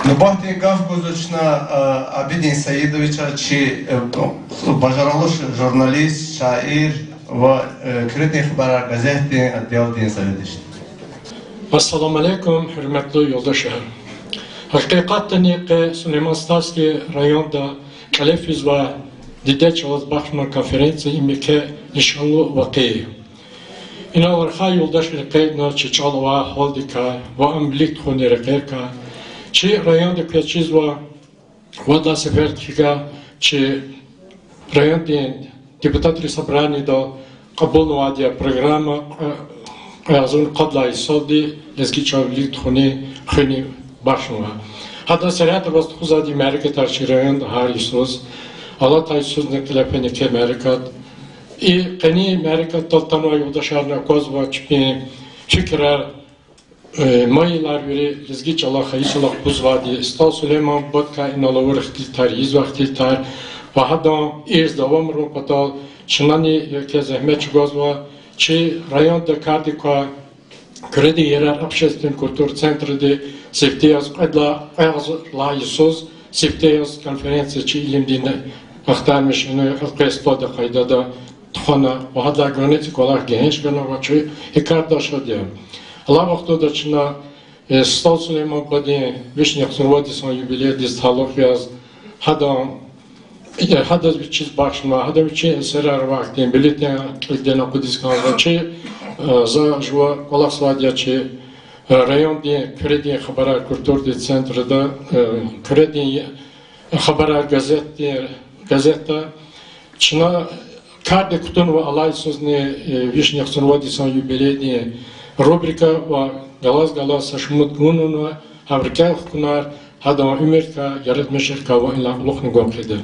Нубатдин гаф гузва чна, а, Абидин Саидовичаз, чи, э, бажарагълуш журналист, шаир ва, э, Куьредин хабарар газетдин отделдин заведующий. Ассаламу алейкум, гьуьрметлу юлдашар! Гьакъикъатдани къе Сулейман-Стальский районда кьиле физвай диде чӀалаз бахшнавай конференция им еке лишанлу вакъиа я. Инал рахай юлдашри къейдна чи чӀал авай гьалдикай ва ам вилик тухунин рекьерикай. Чи районда квез чизва, вад лагьай сеферда хьайитӀа, чи райондин депутатрин собраниеда кьабулнавайди я программа, кьве агъзурни къад лагьай йисалди лезги чӀал вилик тухунин, хуьнин бахшнава. Гьадан сергьятра аваз тухузвайди мярекатар чи районда гьар йисуз, алатай йисузни кьиле фена еке мярекат. И къенин мярекатдал атанвай юлдашарни аквазва чпин фикирар, э, майилар вири лезги чӀалахъ, хайи чӀалахъ гузвайди, СтӀал Сулейман бубадикай инал авур ихтилатар, ийизвай ихтилатар ва гьадан ирс давамарун патал чнани еке зегьмет чӀугвазва. Чи районда кардик квай Куьредин ярар общественный культура центрди сифте яз кьвед лагьай, кьве агъзур лагьай йисуз сифте яз конференция чи илимдин ахтармишунин элкъвей столдин къайдада тухвана ва гьадалай гуьгъуьниз и кӀвалах гегьенш ганва ва чи и кардал шад я. Алай вахтунда чна, э, СтӀал Сулейман бубадин вишни яхцӀурвал йисан юбилейдиз талукь яз, гьадан, э, гьадаз вичиз бахшнавай, гьадан вичин эсерар авай хьтин бюллетень кьилди акъудиз кӀанзава чи, э, за жува кӀвалахзавайди я чи, э, райондин Куьредин хабарар культурадин центрда, э, Куьредин хабарар газетдин, газетда. Чна кардик кутунва алай йисузни, э, вишни яхцӀурвал йисан юбилейдин Рубрика ва галаз-галаз са шумуд гунуна гьаб рикӀел хкунар, гьадан уьмуьрдикай, яратмишрикай ва инлай кьулухъни гун хъийида.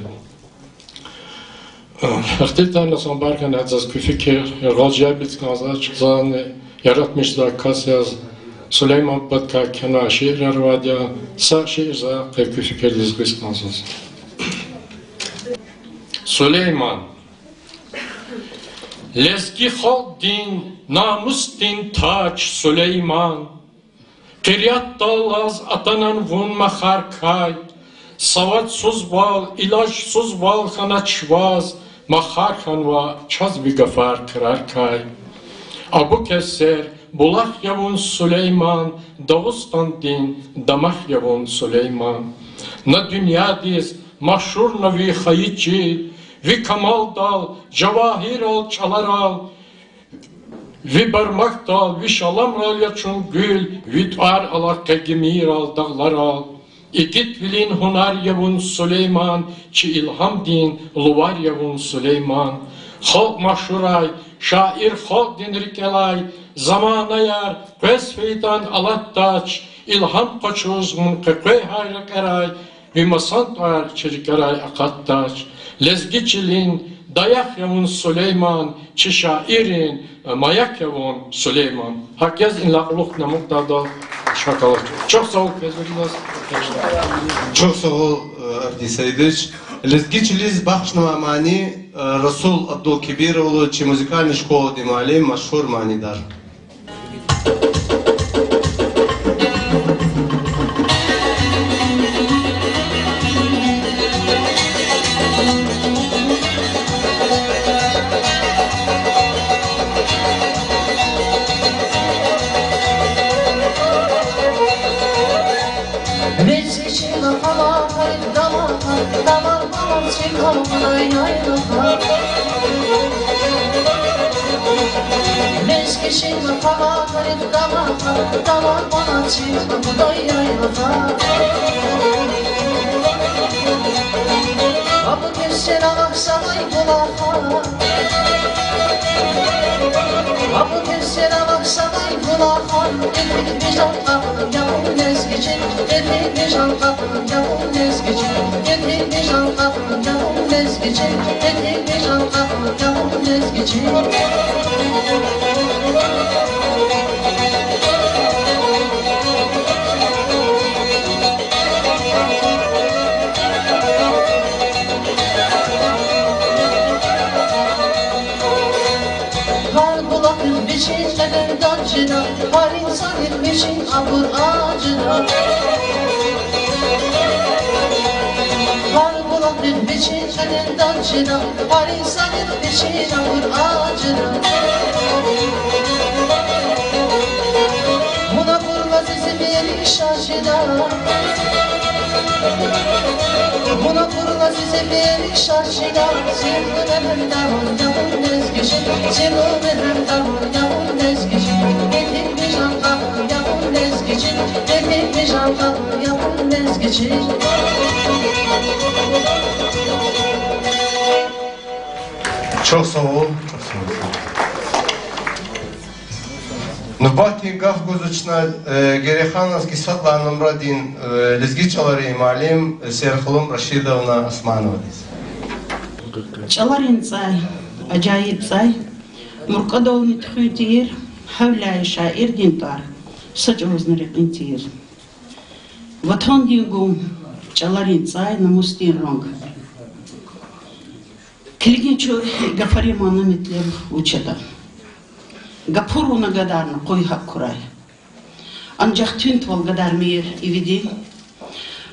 Ихтилатар насан баркан, заз куь фикир яргъал жаваб галаз чизани, яратмишзавай кас яз, Сулейман пабадикай кхьенвай шиирар авайди я, са шиир за къе куь фикирдиз гуз кӀанзава заз. Сулейман. Лезги халкьдин намусдин таж Сулейман. Къириятдаллаз атанан вун махарикай, савадсузвал, илажсузвал хьанач ваз, махар хьанва чаз ви гафар крарикай. Абу Кевсер булах я вун, Сулейман, Дагъустандин дамах я вун, Сулейман. На дуьньядиз машгьур на ви хайи чил, ви камалдал, жавагьиррал, чӀаларал, ви бармакдал, ви шаламрал я чун гуьл, ви тӀвар алакьзава гимийрал, дагъларал. Игитвилин гьунар я вун, Сулейман, чи илгьамдин лувар я вун, Сулейман. Халкь машгьурай, шаир халкьдин рикӀелай, заманаяр къвез фейитӀан алатдач, илгьам къачуз вун къекъвейгьай рекьерай, ви масан тӀвар чи рикӀерай акъатдач. Лезги чилин даях я вун, Сулейман, чи шаиррин маяк я вун, Сулейман. ГьакӀ яз инлай кьулухъ намукьдайдал шакалат. Чухсагъул квез виридаз. Чухсагъул, э, Авдий Саидович. Лезги чилиз бахшнавай мани, э, Расул Абдулкебировлу, чи музыкальный школадин муаллим, машгьур манидар. Гьар булахдиз вичин кьетӀен дад жеда, гьар инсандиз вичин абур ад жеда. Гьар булахдиз вичин кьетӀен дад жеда, гьар инсандиз вичин абур ад жеда. Вун акурла зи земерин шад жеда. Вун акурла зи земерин шад жеда, сивну мегьрем дарман я вун, лезги чил, сивну мегьрем дарман я вун, лезги чил. Бетин виждан къакъ я вун, лезги чил, бетин виждан къакъ я вун, лезги чил. Чухсагъул. Нубатдин гаф гузва чна, э, Герейхановский сад лагьай нумрадин, э, лезги чӀаларин муаллим, э, Серхалум Рашидовна Османовадиз. ЧӀаларин цӀай, ажаиб цӀай, муркӀадални туьхуьн тийир, гьавиляй шаирдин тӀвар са чӀавузни рекьин тийир. Ватандин гум, чӀаларин цӀай, намусдин ранг. Килигин чун, гафарин мана-метлеб вуч ятӀа. Гапур авуна гадарна къуй гьакӀ хьурай. Анжах туьнтвал гадармир ивидин,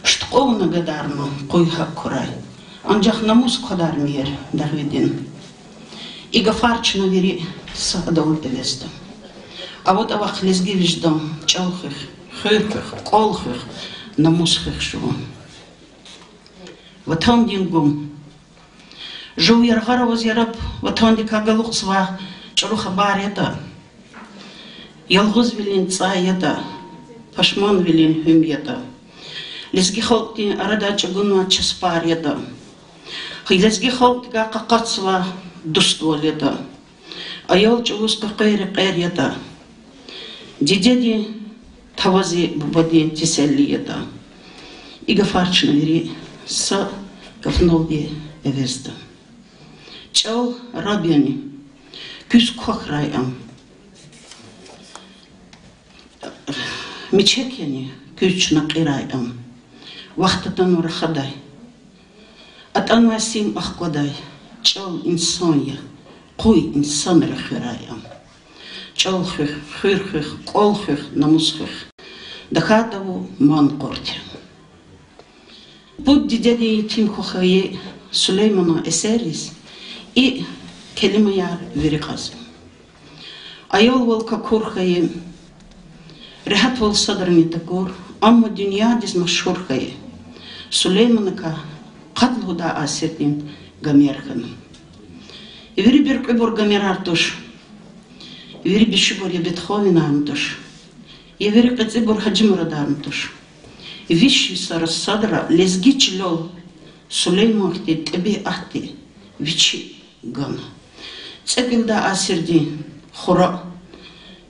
шуткьвал авуна гадарна къуй гьакӀ хьурай. Анжах намус квадармир дагъвидин. И гафар чна вири са адан эвезда. АватӀа вахъ лезги виждан, чӀал хуьх, хуьр хуьх, кӀвал хуьх, намус хуьх жуван. Ватандин гум. Жув яргъара аваз яраб ватандикай галукьзавай чӀуру хабар ятӀа. Ялгъузвилин цӀай ятӀа, пашманвилин гьуьм ятӀа. Лезги халкьдин арадай чӀугунвай часпар ятӀа. Лезги халкьдикай къакъатзавай дуствал ятӀа. Аял чӀавуз къекъвей рекьер ятӀа. Дидедин тавази бубадин теселли ятӀа, и гафар чна вири са гафуналди эвезда. ЧӀал раб яни, куьз квахьрай ам, мичек яни, куьз чна кьирай ам, вахт атанва рахадай, атӀанвай сим ахквадай, чӀал инсан я, къуй инсанри хуьрай ам. ЧӀал хуьх, хуьр хуьх, кӀвал хуьх, намус хуьх, тахьайтӀа вун ман къурт я. Пуд дидедин етим хва хьайи Сулейманан эсерриз и келимаяр вири кьазва. Аялвал какур хьайи, регьятвал садрани такур, амма дуьньядиз машгьур хьайи Сулейманакай къад лугьудай асирдин гомер хьана. Вири буьркьуьбур Гомерар туш, вири бишибур я Бетховенарни туш, я вири кьецӀибур Гьажимурадарни туш. Виш йисара садра лезги чилел Сулейман хьтин тӀебиатди вичи гана. ЦӀекӀуьлдай асирдин хура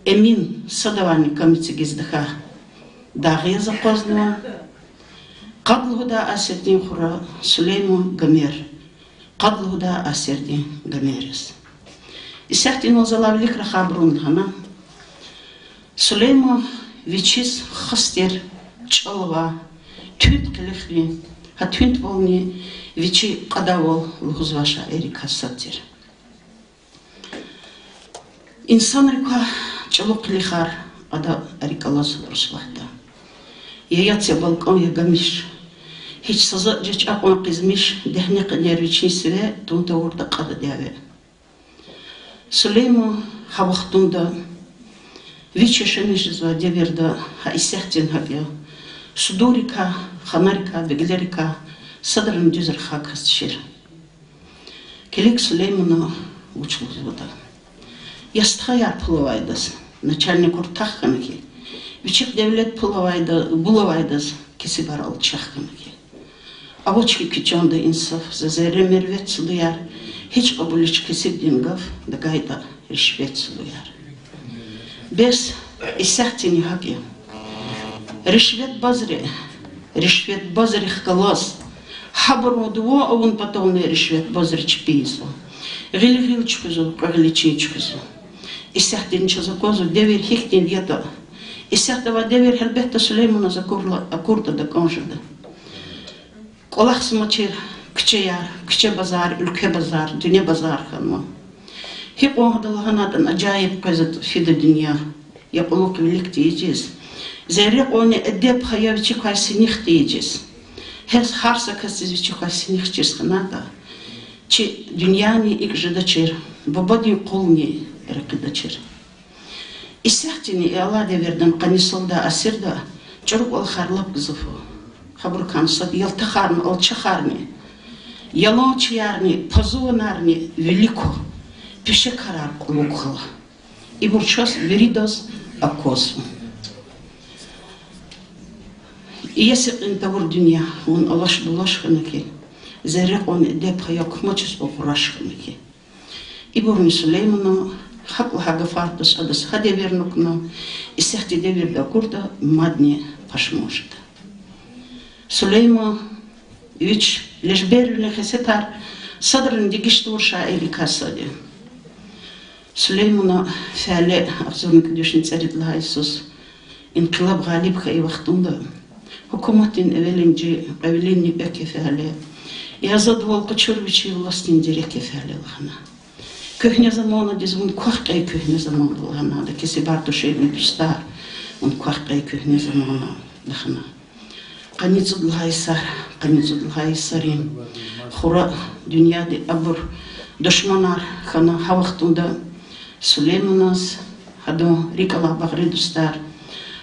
Эмин садавайни кам эцигиз тахьай дагъ яз акъвазнава. Къад лугьудай асирдин хура Сулейман Гомер, къад лугьудай асирдин Гомер яз. Исятда инал залай вилик рахайбурун лагьана, Сулейман вичиз хас тир чӀал авай, туьнт къилихрин, гьа туьнтвални вичи кьадайвал лугьузвай шаиррикай сад тир. Инсанрикай чӀалу къилихар ада рикӀ алаз Руслагьда. Я яц, я балкӀан, я гамиш. Гьич са затӀ жеч акьван къизмиш, дегьне къенер вичин сиве, тун тавуртӀа кьада дяве. Сулейман гьа вахтунда вич яшамиш жезвай девирда гьа исятдин гьакӀ я. Судунрикай, ханарикай, беглерикай садрани дуьз рахай кас тушир. Килиг, Сулеймана вуч лугьузватӀа. Я стхаяр пул авайдаз начальникур тах хьана хьи, вичихъ девлет пул авайда-, бул авайдаз кесибар алчах хьана хьи. Авач хьи куь чанда инсаф, за зерре мервет, судуяр, гьич кьабулич кесибдин гаф, тагайтӀа ришвет, судуяр. Бес исятдини гьакӀ я. Ришветбазри, ришветбазрихъ галаз, гьабурун дуван авун патални ришветбазри чпи ийизва. Гъил гъил чуьхуьзва, кьве гъил чин чуьхуьзва. Исятдини чаз аквазва, девир гьихьтинди ятӀа. Исятда авай девир гьелбетда Сулейманаз акурла, акуртӀа такӀан жеда. КӀвалахзамачир куьчеяр, куьче-базар, уьлкве-базар, дуьне-базар хьанва. Гьикьван гьада лагьанайтӀани ажайиб къвезватӀа фида дуьнья, я кьулухъ вилик тийижиз, зерре кьванни эдеб-гьая вичикай синих тийижиз. Гьар са касдиз вичикай синих чиз хьанайтӀа, чи дуьньяни икӀ жедачир, бубадин къулни рекьидачир. Исятдини и алай девирда, къанни сад лагьай асирда чӀуру кӀвалахар лап гзаф я. Гьабурукай сад ялтахарни, алчахарни, яланчиярни, пазуванарни вилик ква, пешекарар кьулухъ хьайила. Ибур чаз виридаз аквазва. Иеси кьин тавур дуьнья, вун алаш-булаш хьана хьи, зерре кьван эдеб-гьая кумачиз агъураш хьана хьи. Ибурни Сулеймана гьакӀ лагьай гафар туш, адаз гьа девирни кьуна, исятда девирда акуртӀа мадни пашман жеда. Сулейман вич лежбервилин хесетар садрани дегиш тавур шаиррикай сад я. Сулеймана фяле агъзурни кӀуьд вишни цӀерид лагьай йисуз, инкъилаб гъалиб хьайи вахтунда, гьукуматдин эвелимжи кьве вилинни экв я фяле, и азадвал къачур вичин властдин дерек я фяле лагьана. Куьгьне заманадиз вун квахь кьей куьгьне заман лагьана, ада кесибар тушир вун дустар, вун квахь кьей куьгьне заман лагьана. Къанни цӀуд лагьай йисар, къанни цӀуд лагьай йисарин хура дуьньяди абур душманар хьана гьа вахтунда Сулейманаз, гьадан рикӀ алай багъри дустар,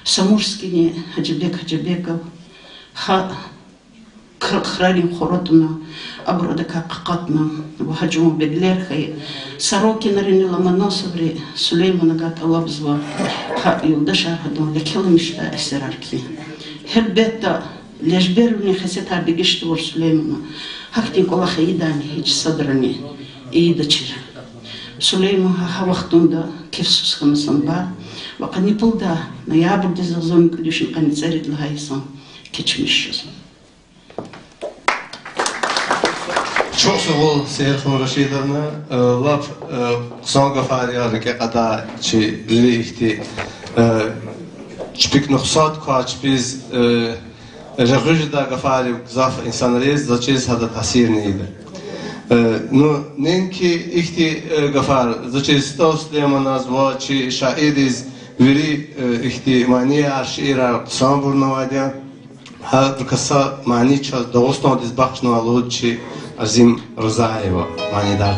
Самурскийни Гьажибег Гьажибегов, гьа к-, крарин хура туна, абур адакай къакъатна ва гьа жуван беглер хьайи Сорокинрини Ломоносоври Сулейманагай тӀалабзава гьа юлдашар гьадан лекеламишдай эсерар кхьин. Гьелбетда, лежбервилин хесетар дегиш тавур Сулеймана гьахьтин кӀвалах ийидайни гьич садрани ийидачир. Сулейман гьа, гьа вахтунда кефсуз хьана санбар, Ва къанни пулда ноябрдиз агъзурни кӀуьд вишни къанни цӀерид лагьай йисан кечмиш жезва. Чухсагъул, Сейирханум Рашидовна, э, лап, э, хъсан гафар я рикӀе кьадай чи вири ихьтин, э, чпик нухсад квай, чпиз, э, регъуь жедай гафарив гзаф инсанриз, заз чиз гьада таъсирни ийида. Э, ну, неинки ихьтин, э, гафар, заз чиз СтӀал Сулейманаз ва чи шаирриз вири, э, ихьтин манияр, шиирар хъсанбурни авайди я. Гьа рукаса мани чаз Дагъустандиз бахшнавай лугьуз чи Азим Рузаева манидар.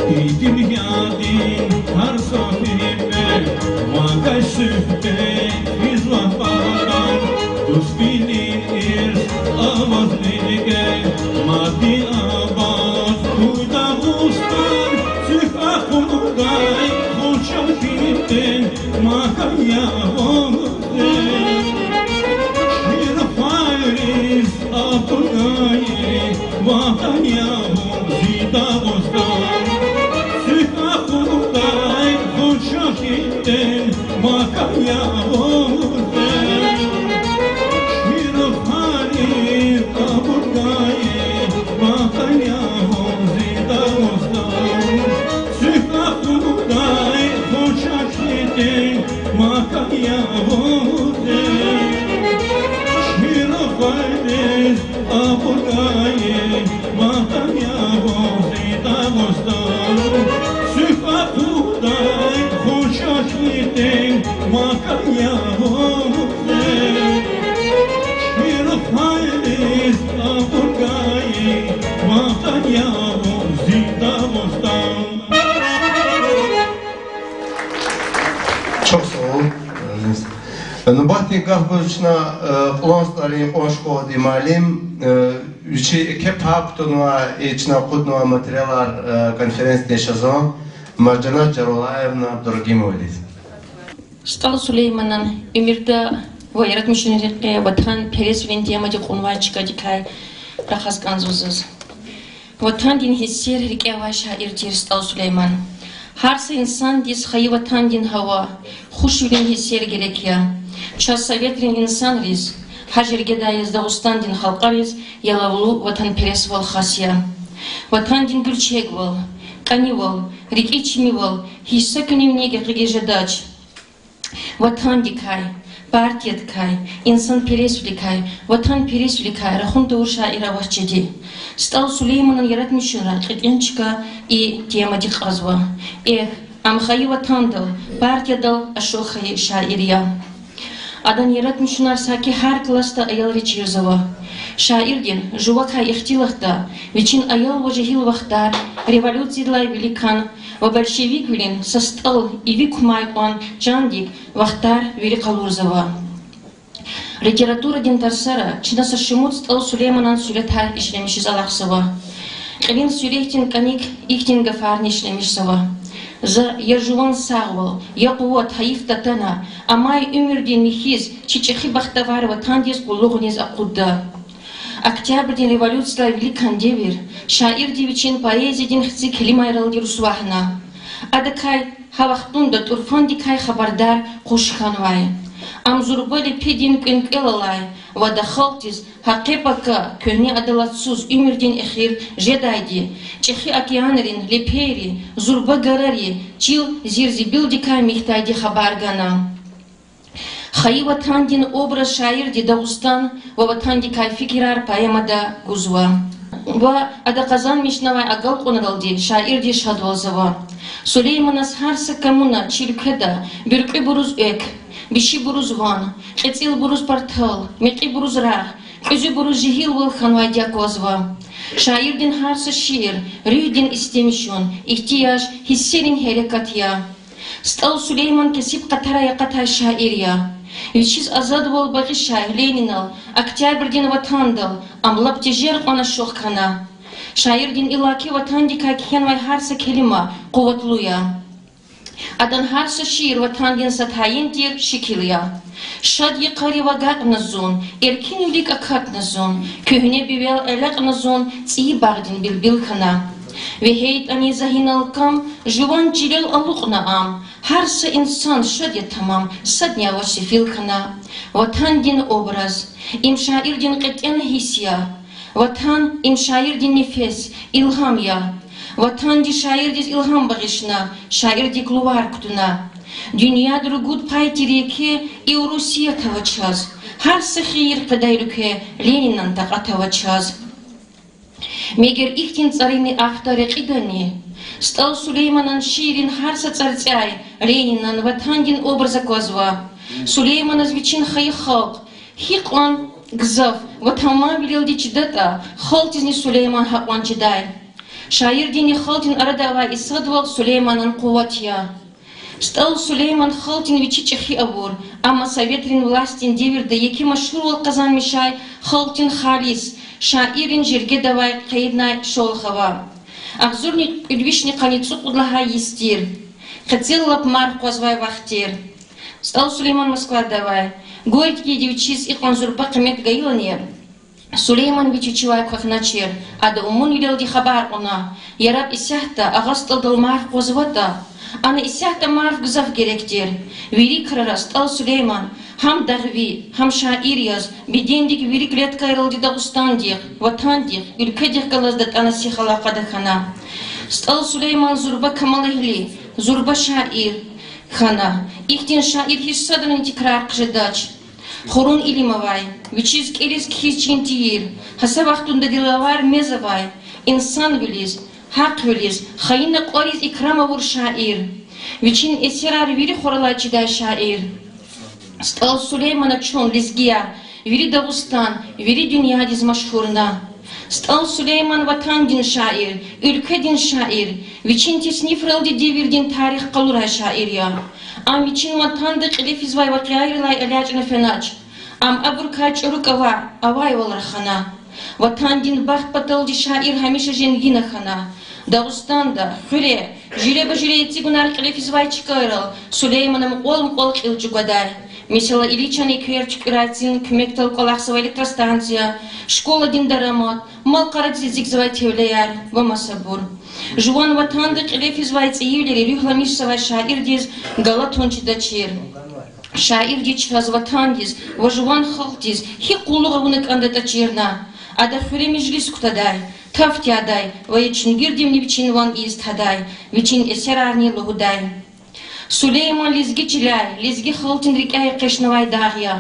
И дуьньядин гьар са пипӀе вакай суьгьбет физва патан, дуствилин ирс аваз рикӀе, мадни абад хьуй Дагъустан, цуьк акъудай хъунчал хьтин макан я вун. Ширвайриз акъудай ватан я вун, зи Дагъустан. Цуьк акъудай хъунчал хьтин макан я вун. Ширвайриз акъудай ватан я вун, зи Дагъустан. Цуьк акъудай хъунчал хьтин макан я вун. Ширвайриз акъудай ватан я вун, зи Дагъустан. Цуьк акъудай хъунчал хьтин макан я вун. Ширвайриз акъудай ватан я вун, зи Дагъустан. Чухсагъул. Нубатдин гаф гуз чна, э, Кьулан СтӀалрин кьван школадин муаллим, э, вичи еке пай кутунвай, э, чна акъуднавай материалар, э, конференциядин яшазан Маржанат Жарулаевна Дургимовадиз. СтӀал Сулейманан уьмуьрда ва яратмишунрин рекье ватанпересвилин темади кьунвай чкадикай рахаз кӀанзава заз. Ватандин гьиссер рикӀе авай шаир тир СтӀал Сулейман. Гьар са инсандиз хайи ватандин гьава, хушвилин гьиссер герек я. Чаз, советрин инсанриз, гьа жергедай яз Дагъустандин халкьариз ялавлу ватанпересвал хас я. Ватандин гуьрчегвал, кӀанивал, рикӀи чимивал гьич са куьнивни гекъигиз жедач. Ватандикай, партиядикай, инсанпересвиликай, ватанпересвиликай рахун тавур шаир авач жеди. СтӀал Сулейманан яратмишунра кьетӀен чка и темади кьазва. Эхь, ам хайи ватандал, партиядал ашукь хьайи шаир я. Адан яратмишунар саки гьар классда аялри чирзава. Шаирдин жувакай ихтилатда вичин аял ва жегьил вахтар, революциядилай виликан ва большевиквилин са стӀал иви кумай кьван чандик вахтар вири къалурзава. Литературадин тарсара чна са шумуд СтӀал Сулейманан суьретар ишлемишиз алахъзава. Кьилин суьретдин кӀаник ихьтин гафарни ишлемишзава: за я жуван сагъвал, я къуват гьайиф татана, амай уьмуьрдин михьиз чи чӀехи бахтавар Ватандиз къуллугъуниз акъудда. Октябрдин революциядилай виликан девир шаирди вичин поэзиядин хци келимайралди русвагьна. Адакай гьа вахтунда тӀурфандикай хабардар къуш хьанвай. Ам зурба лепедин кӀвенкӀвел алай ва ада халкьдиз гьа къе-пака куьгьне адалатсуз уьмуьрдин эхир жедайди, чӀехи океанрин лепейри, зурба гарари чил зирзибилдикай михьдайди хабар гана. Хайи ватандин образ шаирди Дагъустан ва ватандикай фикирар поэмада гузва. Ва ада къазанмишнавай агалкьунралди шаирди шадвалзава. Сулейманаз гьар са камуна чи уьлкведа буьркьуьбуруз экв, бишибуруз ван, кьецӀилбуруз партал, мекьибуруз рагъ, кьуьзуьбуруз жегьилвал хьанвайди аквазва. Шаирдин гьар са шиир руьгьдин истемишун, игьтияж, гьиссерин гьерекат я. СтӀал Сулейман кесиб къатарай акъатай шаир я. Вичиз азадвал багъишай Ленинал, Октябрдин Ватандал ам лап тежер кьван ашукь хьана. Шаирдин иллаки Ватандикай кхьенвай гьар са келима къуватлу я. Адан гьар са шиир Ватандин са тайин тир шикил я. Шад йикъарив агакьна зун, эркинвилик акатна зун, куьгьне бивел элякьна зун, цӀийи багъдин билбил хьана. ВегьейтӀани за гьинал кам, жуван чилел алукьна ам, гьар са инсан шад я тамам, садни авач сефил хьана. Ватандин образ— им шаирдин кьетӀен гьисс я. Ватан— им шаирдин нефес, илгьам я. Ватанди шаирдиз илгьам багъишна, шаирдик лувар кутуна. Дуьньяда ругуд пай тир еке и Урусият ава чаз, гьар са хийир къведай уьлкве Ленинан такьат ава чаз. Мегер ихьтин цӀарини автор рекьидани? СтӀал Сулейманан шииррин гьар са цӀарцӀяй Ленинан, Ватандин образ аквазва. Сулейманаз вичин хайи халкь гьикьван гзаф ва тамамвилелди чидатӀа, халкьдизни Сулейман гьакьван чидай. Шаирдинни халкьдин арада авай и садвал Сулейманан къуват я. СтӀал Сулейман халкьдин вичи чӀехи авур, амма советрин властдин девирда еке машгьурвал къазанмишай халкьдин халис шаиррин жергеда авай къейднай шолохъ ава. Агъзурни кӀуьд вишни къанни цӀукьуд лагьай йис тир. Къецел лап марф къвазвай вахт тир. СтӀал Сулейман Москвада авай. Горькийди вичиз икьван зурба къимет гайилани, Сулейман вич вичивай квахьначир. Ада умунвилелди хабар кьуна: яраб исятда АгъастӀалдал марф къвазватӀа, ана исятда марф гзаф герек тир. Вири крара СтӀал Сулейман гьам дагъви, гьам шаир яз, бедендик вири клеткайралди Дагъустандихъ, Ватандихъ, уьлкведихъ галаз датӀана сихал къада хьана. СтӀал Сулейман зурба камалэгьли, зурба шаир хьана. Ихьтин шаир гьич садрани тикрар хъжедач. Хурун илим авай, вичиз кӀелиз-кхьиз чин тийир, гьа са вахтунда диловар мез авай, инсанвилиз, гьахъвилиз, хайи накьвариз икрам авур шаир. Вичин эсерар вири хур алай чидай шаир. СтӀал Сулеймана чун, лезгияр, вири Дагъустан, вири дуьньядиз машгьурна. СтӀал Сулейман ватандин шаир, уьлкведин шаир, вичин теснифралди девирдин тарих къалурай шаир я. Ам вичин ватанда кьиле физвай вакъиайрилай элячӀна фенач. Ам абурукай чӀуру кӀвале авайвал рахана. Ватандин бахт паталди шаир гьамиша женгина хьана. Дагъустанда, хуьре, жуьреба-жуьре эцигунар кьиле физвай чкайрал Сулеймана мукьвал-мукьвал кьил чӀугвадай. Месела, Иличан эквер туькӀуьрай цин куьмекдал кӀвалахзавай электростанция, школадин дарамат, мал-къарадиз эцигзавай тевлеяр ва масабур. Жуван ватанда кьиле физвай цӀийивилери руьгьламишзавай шаирдиз галатун чидачир. Шаирди чаз ватандиз ва жуван халкьдиз гьикӀ къуллугъ авуна кӀандатӀа чирна. Ада хуьре межлис кутадай, таф тядай ва я чуьнгуьрдивни вичин ван ийиз тадай, вичин эсерарни лугьудай. Сулейман лезги чиляй, лезги халкьдин рикӀяй экъечӀнавай дагъ я.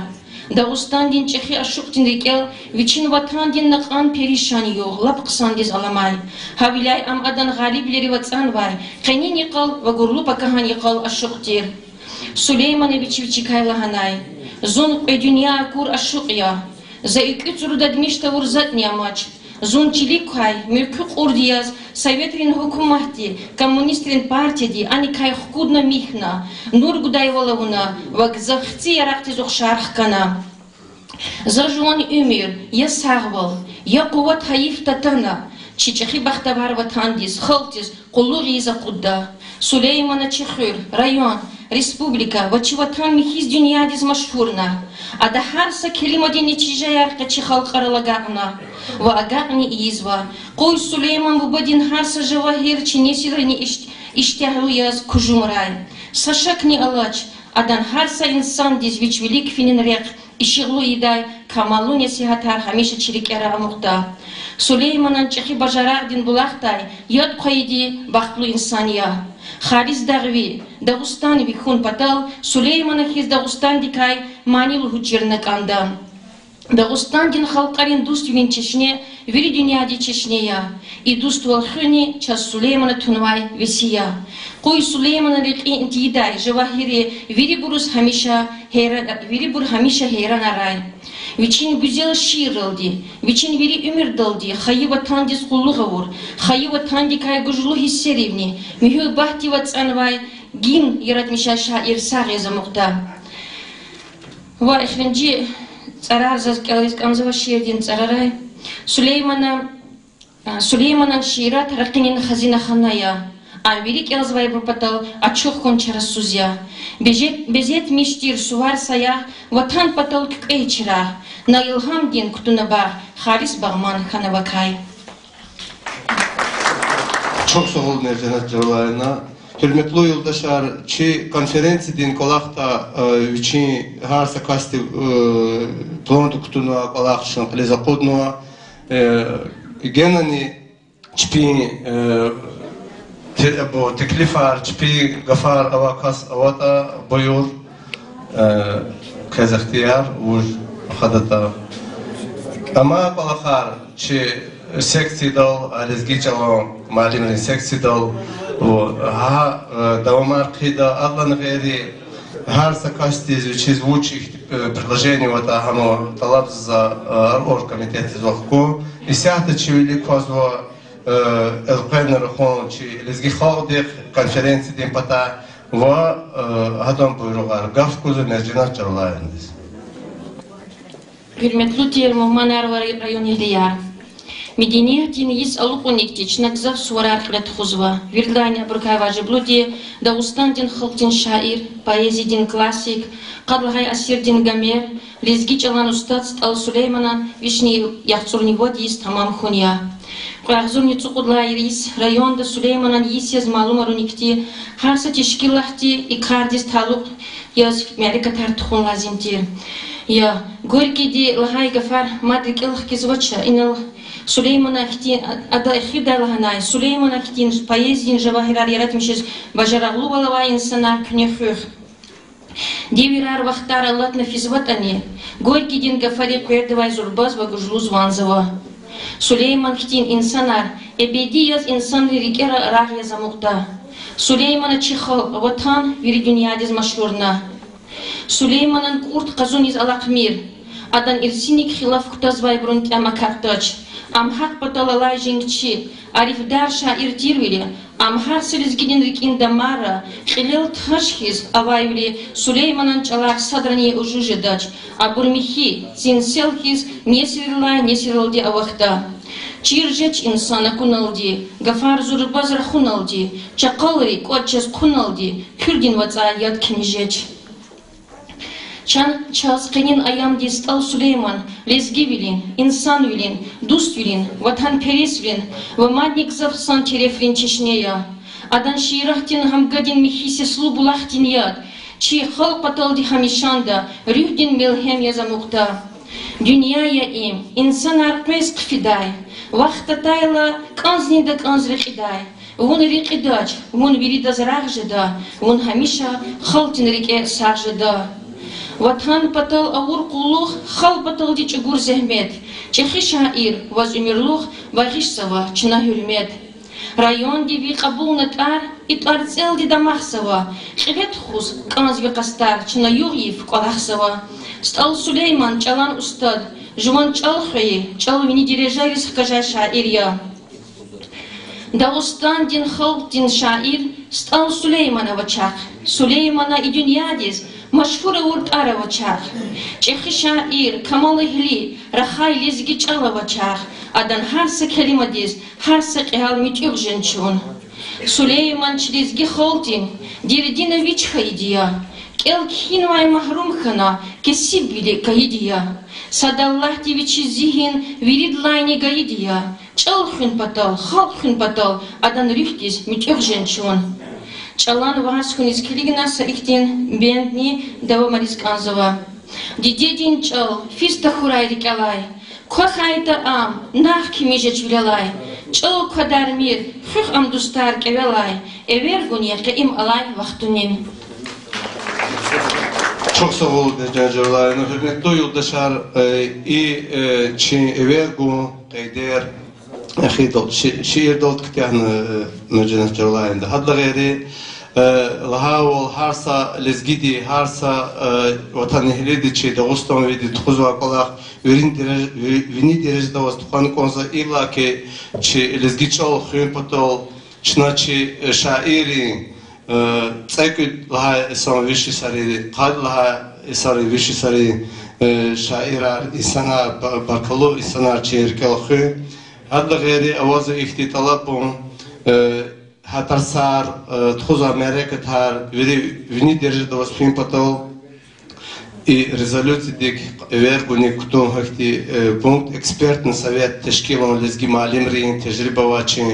Дагъустандин чӀехи ашукьдин рикӀел вичин ватандин накьан перишан югъ лап хъсандиз аламай. Гьавиляй ам адан гъалибвилерив ацӀанвай къенин йикъал ва гурлу пакагьан йикъал ашукь тир. Сулеймана вич вичикай лагьанай: Зун кьве дуьнья акур ашукь я. За экуь цӀуру дадмиш тавур затӀни амач. Зун чилик квай муькуь кьурди яз, советрин гьукуматди, коммунистрин партияди аникай хкудна михьна, нур гудайвал авуна ва гзаф хци яракьдиз ухшар хкана. За жуван уьмуьр, я сагъвал, я къуват-гьайиф татана, чи чӀехи бахтавар ватандиз, халкьдиз къуллугъ ийиз акъудда. Сулеймана чи хуьр, район, республика ва чи ватан михьиз дуьньядиз машгьурна. Ада гьар са келимадин нетижаяр къе чи халкьарал агакьна ва агакьни ийизва. Къуй Сулейман бубадин гьар са жавагьир чи несилрини иш-, иштягьлу яз кужумрай. Са шакни алач, адан гьар са инсандиз вич вилик финин рехъ ишигълу ийидай камаллу несигьатар гьамиша чи рикӀера амукьда. Сулейманан чӀехи бажарагъдин булахдай яд хъвайиди бахтлу инсан я. Халис дагъви, Дагъустан ви хьун патал Сулеймана хьиз Дагъустандикай мани лугьуз чирна кӀанда. Дагъустандин халкьарин дуствилин чешне вири дуьньядин чешне я. И дуствал хуьни чаз Сулеймана тунвай веси я. Къуй Сулейманан рекьин тийидай жавагьирри вирибуруз гьамиша гьейра-, вирибур гьамиша гьейранарай. Вичин гуьзел шиирралди, вичин вири уьмуьрдалди хайи ватандиз къуллугъ авур, хайи ватандикай гужлу гьиссеривни, муьгьуьббатдив ацӀанвай гимн яратмишай шаир сагъ яз амукьда. Ва эхиримжи цӀарар заз кӀелиз кӀанзава шиирдин цӀарарай. Сулеймана, а, Сулейманан шиират ракъинин хазинахана я. Ам вири кӀелзавайбур патал ачух хьун чарасуз я. Безет-, безетмиш тир сувар саягъ, ватан патал куькӀвей чирагъ, на илгьамдин кутуна багъ, халис багъман хьана вакай. Чухсагъул, Мержанат Жавлаевна. Гьуьрметлу юлдашар, чи конференциядин кӀвалахда, э, вичин гьар са касдив, э, планда кутунвай кӀвалах чна кьилиз акъуднава, э, генани чпин, э, те-, абур теклифар, чпин гафар авай кас аватӀа, буюр, э, квез ихтияр, вуж хадатӀа. Амай кӀвалахар чи секциядал, а, лезги чӀалан муаллимрин секциядал, гьа, э, давамар хъийида, адалай гъейри, гьар са касдиз вичиз вуч ихьтин, э, предложение аватӀа, гьам тӀалабзава, э, оргкомитетдиз вахкун. Исятда чи вилик квазва, э, элкъвена рахун чи лезги халкьдихъ конференциядин патай ва, э, гьадан буйругъар. Гаф гузва Мержанат Жавлаевнадиз. Гьуьрметлу тир мугьманар ва районэгьлияр! Медениятдин йис алукьуникди чна гзаф суварар кьиле тухузва. Виридалайни абурукай важиблуди Дагъустандин халкьдин шаир, поэзиядин классик, къад лагьай асирдин Гомер, лезги чӀалан устад СтӀал Сулейманан вишни яхцӀурни вад йис тамам хьун я. Кьве агъзурни цӀукьуд лагьай йис районда Сулейманан йис яз малумарун ихьтин гьар са тешкилатди и кардиз талукь яз мярекатар тухун лазим тир. Я Горькийди лагьай гафар мад рикӀел хкизвач, инал Сулейманан хьтин, ада эхирдай лагьанай, Сулейманан хьтин поэзиядин жавагьирар яратмишиз бажарагълувал авай инсанар куьне хуьх. Девирар, вахтар алатна физватӀани, Горькийдин гафари къвердавай зурбаз ва гужлуз ванзава. Сулейман хьтин инсанар эбеди яз инсанрин рикӀера рагъ яз амукьда. Сулеймана чи халкь, ватан вири дуьньядиз машгьурна. Сулейманан кӀурт къазуниз алахъмир. Адан ирсиник хилаф кутазвайбурун тӀям акатдач. Ам гьахъ патал алай женгчи, арифдар шаир тирвиляй, ам гьар са лезгидин рикӀин дамарра кьилел таж хьиз авайвиляй Сулейманан чӀалар садрани ужуз жедач, абур михьи цин сел хьиз несилрилай несилралди авахьда. Чир жеч инсан акуналди, гафар зурбаз рахуналди, чакъалри кӀватӀ чаз хъуналди, куьрдин вацӀай яд кими жеч. Чан чаз къенин аямдиз СтӀал Сулейман лезгивилин, инсанвилин, дуствилин, ватанпересвилин ва мадни гзаф хъсан терефрин чешне я. Адан шииратдин гьамгадин михьи сеслу булахдин яд чи халкь паталди гьамишанда руьгьдин мелгьем яз амукьда. Дуьнья я им, инсанар къвез хъфидай, вахт атайла кӀанзни дакӀанз рекьидай. Вун рекьидач, вун виридаз рагъ жеда, вун гьамиша халкьдин рикӀе сагъ жеда. Ватан патал авур къуллугъ, халкь паталди чӀугур зегьмет. ЧӀехи шаир, ваз уьмуьрлух багъишзава чна гьуьрмет. Районди ви кьабулна тӀвар, и тӀварцӀелди дамахзава, кьиле тухуз кӀанз ви къастар, чна югъ-йиф кӀвалахзава. СтӀал Сулейман чӀалан устад, жуван чӀал хвейи, чӀал вини дережайриз хкажай шаир я. Дагъустандин халкьдин шаир СтӀал Сулейман авачахъ. Сулеймана и дуьньядиз машгьур авур тӀвар авачахъ. ЧӀехи шаир, камалэгьли, рахай лезги чӀал авачахъ. Адан гьар са келимадиз, гьар са кьегьал муьтӀуьгъ жен чун. Сулейман чи лезги халкьдин дердина вич хьайиди я. КӀел кхьинвай магьрум хьана, кесибвилик кайиди я. Сад Аллагьди вичиз зигьин виридалайни гайиди я. ЧӀал хуьн патал, халкь хуьн патал адан руьгьдиз муьтӀуьгъ жен чун. ЧӀалан варз хьуниз килигна са ихьтин бендни давамариз кӀанзава. Дидедин чӀал физ тахьурай рикӀелай, квахьайтӀа ам, нагъв кими жеч вилелай, чӀал квадармир, хуьх ам, дустар, кӀевелай, эвер гун я къе им алай вахтунин. Чухсагъул, Нуржан Жавлаевна, гьуьрметлу юлдашар, э, и, э, чи эвер гун къейдер эхирдал ши-, шиирдал куьтягьна, э, Нуржан Жавлаевна. Гьадалай гъейри, э, лагьайвал, гьар са лезгиди, гьар са, э, ватанэгьлиди, чи дагъустанвиди тухузвай кӀвалах вирин дережа-, ви-, вини дережада аваз тухвана кӀанзава, иллаки чи лезги чӀал хуьн патал чна чи, э, шаиррин, э, цӀекӀуьд лагьай йисан виш йисарин, къад лагьай йисарин, виш йисарин, э, шаирар, инсанар, ба-, баркаллу инсанар чи рикӀел хуьн. Гьадалай гъейри авазва ихьтин тӀалабун, э, гьа тарсар, э, тухузвай мярекатар вири вини дережада аваз фин патал, и резолюциядик эвер гуник кутун гьахьтин, э, пункт, экспертный совет тешкилун лезги муаллимрин, тежриба авачир,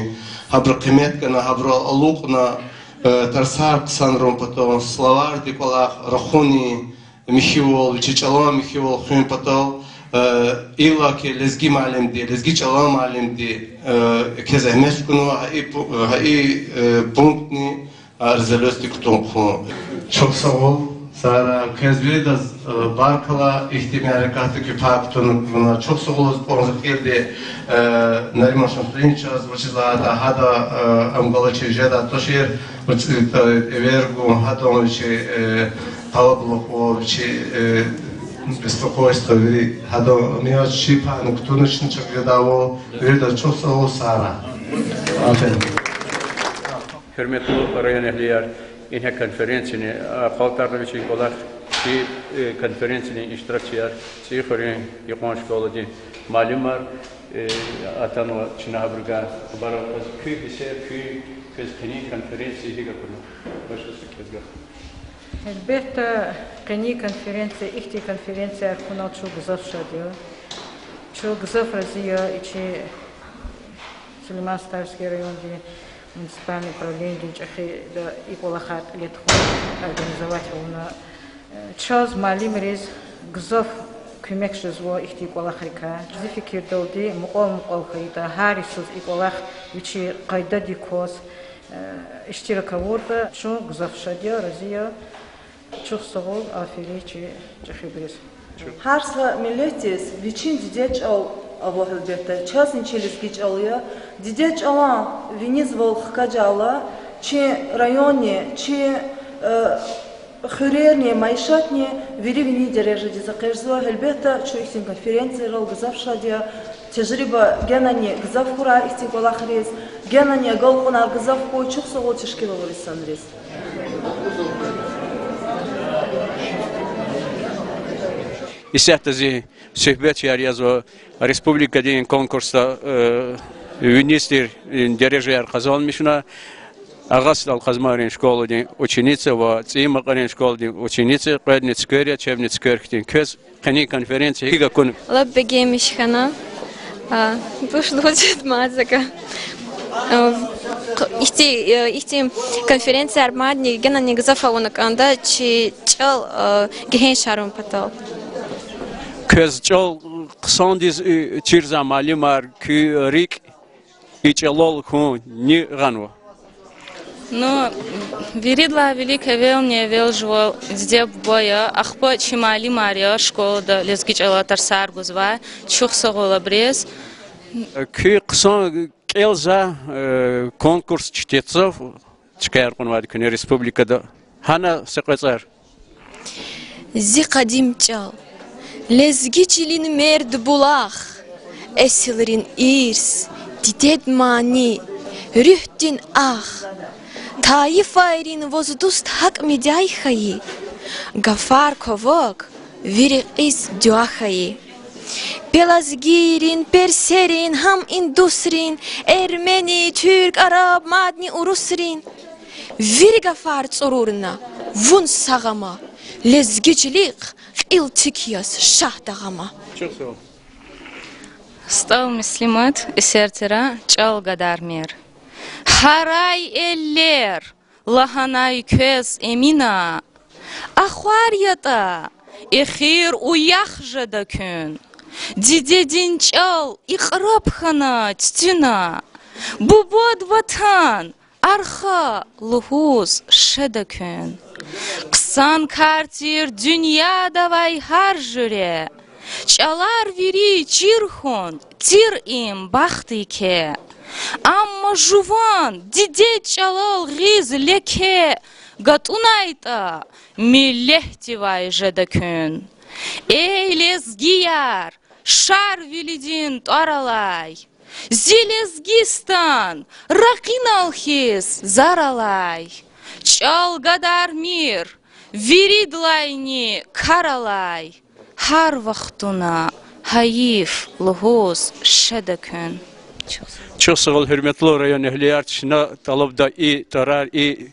гьабуру къимет гана, гьабурал алукьна, э, тарсар хъсанарун патал, словарьдин кӀвалах рахунин, михьивал, вичин чӀалан михьивал хуьн патал, э, иллаки лезги муаллимди, лезги чӀалан муаллимди, э, еке зегьмет чӀугунва гьа и пу-, гьа и, э, пунктни, а, резолюциядик кутун хъувун. Чухсагъул, Сара, квез виридаз, э, баркалла, ихьтин мярекатда куь пай кутуна куна. Чухсагъул лугьуз кӀанзава кьилди, э, Нариман Шамсудиновичаз, вучиз лагьайтӀа гьада, э, ам галачиз жедай тушир, вучиз, э, эвер гун, гьадан вичин, э, къалабулухвал, вичин, э, беспокойство вири гьадан, ам яз чи пайни кутуна чна чак жедайвал. Виридаз чухсагъул, Сара. Аферин. Гьуьрметлу районэгьлияр, ингье конференцияни, а, акъалтарна вичин кӀвалах, и, э, конференциядин иштиракчияр, ЦӀийи хуьруьн юкьван школадин муаллимар, э, атанва чна гьабуруз хабар кьаз, куь гьиссер, куь, квез къенин конференция гьикӀ акуна? Башламишзава квез гаф. Гьелбетда, къенин конференция ихьтин конференцияр хьунал чун гзаф шад я. Чун гзаф рази я и чи Сулейман-Стальский райондин муниципальный управлениедин чӀехида и кӀвалахар кьиле тухун, организовать авуна. Чаз, муаллимриз, гзаф куьмек жезва ихьтин кӀвалахрикай. Зи фикирдалди, мукьвал-мукьвал хьайитӀа, гьар йисуз и кӀвалах вичин къайдадик кваз, э, иштирак авуртӀа, чун гзаф шад я, рази я. Чухсагъул, аферин чи чӀехибуруз. Гьар са миллетдиз вичин дидед чӀал ава, гьелбетда. Чазни чи лезги чӀал я. Дидед чӀалан винизвал хкажайла, чи районни, чи, э, хуьрерни, майишатни вири вини дережадиз экъечӀзава. Гьелбетда, чун ихьтин конференциярал гзаф шад я. Тежриба генани гзаф хьурай ихьтин кӀвалахриз, генани агалкьунар гзаф хьуй. Чухсагъул тешкил авур инсанриз. Исятда зи суьгьбетчияр язва республикадин конкурсда, э, виниз тир, э, дережаяр къазанмишна Агъа СтӀал Къазмайрин школадин ученица ва ЦӀийи Макьарин школадин ученица, кьведни цуьквер я, чебни цуьквер хьтин. Квез къенин конференция гьикӀ акуна? Лап бегенмиш хьана. А, буш лугьуз жеда мад за гаф. А, ихьти-, э, ихьтин конференцияр мадни генани гзаф авуна кӀанда чи чӀал, э, гегьеншарун патал. Квез чӀал хъсандиз, э, чирзавай муаллимар, куь рикӀ и чӀалал хьун ни гъанва? Ну, виридалай вилик эвелни-эвел жувал диде-буба я, ахпа чи муаллимар я, школада лезги чӀалай тарсар гузвай, чухсагъул абуруз. Куь хъсан кӀелзавай, э, конкурс, чтецов чкаяр кьунвайди куьне республикада. Гьана са кьве цӀар. Зи къадим чӀал. Лезги чилин мерд булах, эсилрин ирс, дидед мани, руьгьдин ах, тайифайрин ваз дуст гьакӀ мидяй хьайи, гафар квевак, вири кьиз дуьа хьайи. Пелазгийрин, персерин, гьам индусрин, эрмени, туьрк, араб, мадни урусрин. Вири гафар цӀурурна, вун сагъ ама, лезги чилихъ кьил тик яз Шагьдагъ ама. СтӀал Муслимат, эсер ТӀарар, чӀал гадармир. Гьарай эллер, лагьанай квез Эмина, ахвар ятӀа, эхир уях жеда куьн. Дидедин чӀал икьраб хьана туьтуьна, бубад ватан арха лугьуз шеда куьн. Хъсан кар тир дуьньядавай гьар жуьре, чӀалар вири чир хьун тир им бахт еке. Амма жуван дидед чӀалал гъиз леке гатӀунайтӀа, миллетдивай жеда куьн. Эй лезгияр, Шарвилидин тӀвар алай, зи Лезгистан ракъинал хьиз зар алай, чӀал гадармир, виридалайни кар алай, гьар вахтунда гьайиф лугьуз шеда куьн. Чухсагъул, гьуьрметлу районэгьлияр, чна тӀалабда и тӀарар, и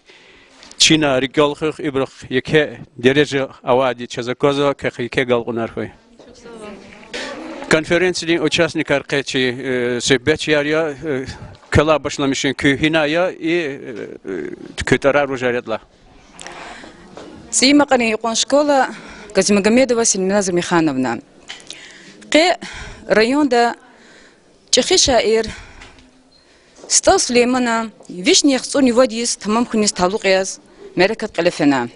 чинар рикӀел хуьх, ибурухъ еке дережа авайди чаз аквазва, квехъ еке агалкьунар хьуй. Конференциядин участникар, къе чи, э, суьгьбетчияр я, э, квелай башламишин, куьн гьина я, и, э, куь тӀарар вужар ятӀа лагь. ЦӀийи Макьарин юкьван школа, Газимагомедова Селимина Зурмихановна. Къе районда чӀехи шаир СтӀал Сулейманан вишни яхцӀурни вад йис тамам хьуниз талукь яз мярекат кьиле фена.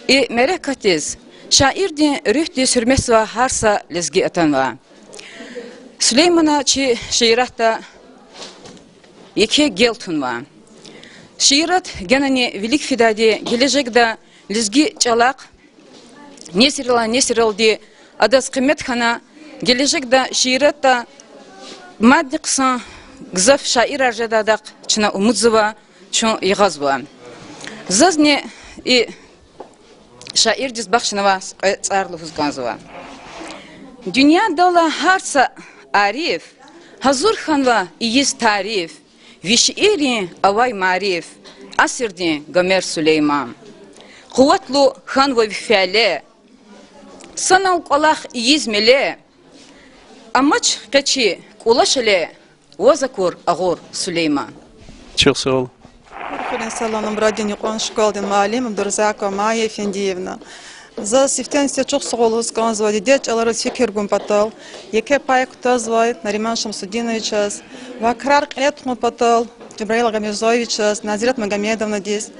И мярекатдиз шаирдин руьгьдиз гьуьрметзавай гьар са лезги атанва. Сулеймана чи шииратда еке гел тунва. Шиират генани вилик фидайди, гележегда лезги чӀалахъ несилрилай несилралди адаз къимет хьана, гележегда шииратда мадни хъсан гзаф шаирар жедайдахъ чна умудзава, чун ягъазва. Зазни и шаирдиз бахшнавай кьве цӀар лугьуз кӀанзава. Дуьньядал алай гьар са ариф гьазур хьанва ийиз тариф, ви шииррин авай мариф, асирдин Гомер Сулейман. Къуватлу хьанва ви фяле, санал кӀвалах ийиз меле, амач къе чи кӀула шеле, ваз акур агъур, Сулейман. Чухсагъул. Хуьруьн Саламна Мураддин юкьван школадин муаллим Абдурзакова Майя Эфендиевна. Заз сифтени-сифте чухсагъул лугьуз кӀанзава дидед чӀалариз фикир гун патал, еке пай кутазвай Нариман Шамсудиновичаз ва крар кьиле тухун патал Жабраил Агамирзоевичаз, Назират Магомедовнадиз.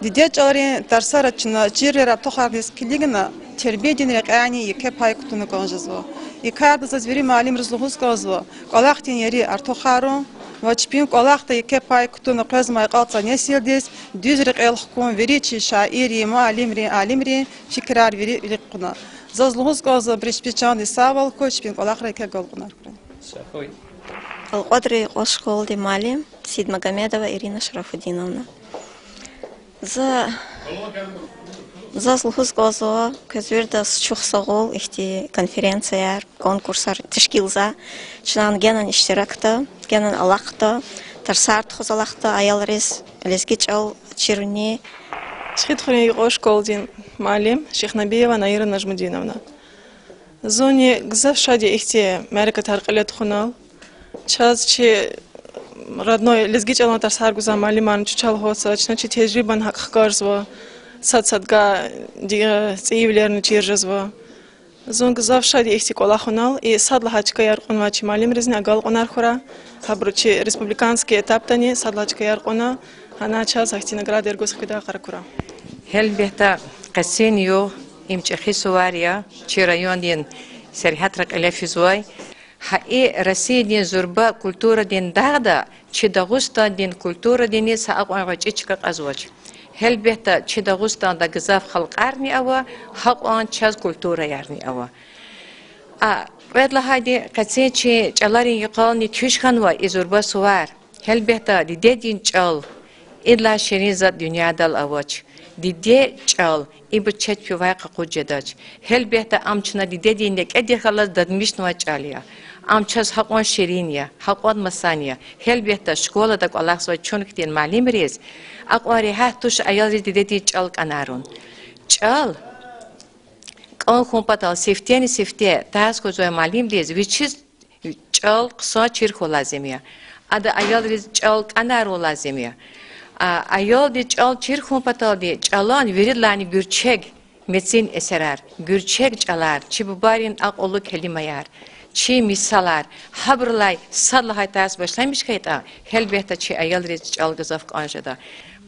Дидед чӀаларин тарсара чна чирвилер артухарниз килигна, тербиядин рекьяйни еке пай кутуна кӀан жезва. И карда заз вири муаллимриз лугьуз кӀанзава кӀвалахдин ери артухарун ва чпин кӀвалахда еке пай кутуна къвезмай акьалтзавай несилдиз дуьз рекьел хкун, вири чи шаиррин, муаллимрин, алимрин фикирар вири вилик кьуна. Заз лугьуз кӀанзава, вири чпи чандин сагъвал хьуй, чпин кӀвалахра еке агалкьунар хьурай. Алкьвадрин юкьван школадин муаллим Сидмагомедова Ирина Шарафудиновна. За, заз лугьуз кӀанзава, квез виридаз чухсагъул ихьтин конференцияр, конкурсар тешкилзавай. Чна генани иштиракда, генани алахъда, тарсар тухуз алахъда аялриз лезги чӀал чируни. Чхитрхуьруьн юкьван школадин муаллим Шихнабиева Наира Нажмудиновна. Зунни гзаф шад я ихьтин мярекатар кьиле тухунал. Чаз чи родной лезги чӀалан тарсар гузвай муаллимарни чучал гьатзава, чна чи тежрибани гьакӀ хкажзава, сад-садгай ди-, цӀийивилерни чир жезва. Зун гзаф шад я ихьтин кӀвалахунал, и сад лагьай чкаяр кьунвай чи муаллимризни агалкьунар хьурай, гьабуру чи республиканский этапдани сад лагьай чкаяр кьуна, гьана чаз гьахьтин наградаяр гуз хкведай йикъара курай. Гьелбетда, къенин югъ, им чӀехи сувар я, чи райондин сергьятра кьиле физвай. Гьа и Россиядин зурба культурадин дагъда чи Дагъустандин культурадини са акьван гъвечӀи чка кьазвач. Гьелбетда, чи Дагъустанда гзаф халкьарни ава, гьакьван чаз культураярни ава. А кьвед лагьайди, къецин чи чӀаларин йикъални туьш хьанва и зурба сувар. Гьелбетда, дидедин чӀал, идалай ширин затӀ дуьньядал авач. Диде чӀал, ибур чеб фивай къакъуд жедач. Гьелбетда, ам чна дидедин некӀедихъ галаз дадмишнавай чӀал я. Ам чаз гьакьван ширин я, гьакьван масан я. Гьелбетда, школада кӀвалахзавай чун хьтин муаллимриз акьван регьят туш аялриз дидедин чӀал кӀанарун. ЧӀал кӀан хьун патал сифтени сифте тарс гузвай муаллимдиз вичиз чӀал хъсан чир хьун лазим я. Ада аялриз чӀал кӀанарун лазим я. А, аялдиз чӀал чир хьун паталди чӀалан виридалайни гуьрчег мецин эсерар, гуьрчег чӀалар, чи бубайрин акьуллу келимаяр, чи мисалар, гьабурулай сад лагьай тарс башламиш хьайитӀа, гьелбетда, чи аялриз чӀал гзаф кӀан жеда.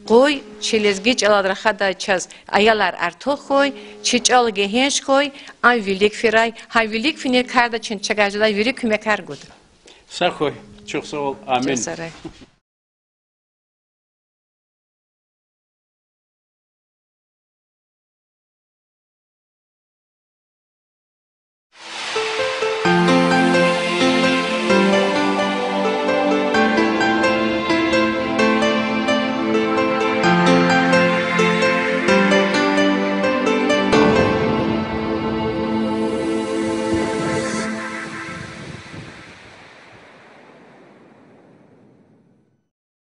Къуй чи лезги чӀалал рахадай чаз аялар артух хьуй, чи чӀал гегьенш хьуй, ам вилик фирай, гьам вилик финин карда чна чавай жедай вири куьмекар гуда. Сагъ хьуй, чухсагъул, амин. Чухсагъул.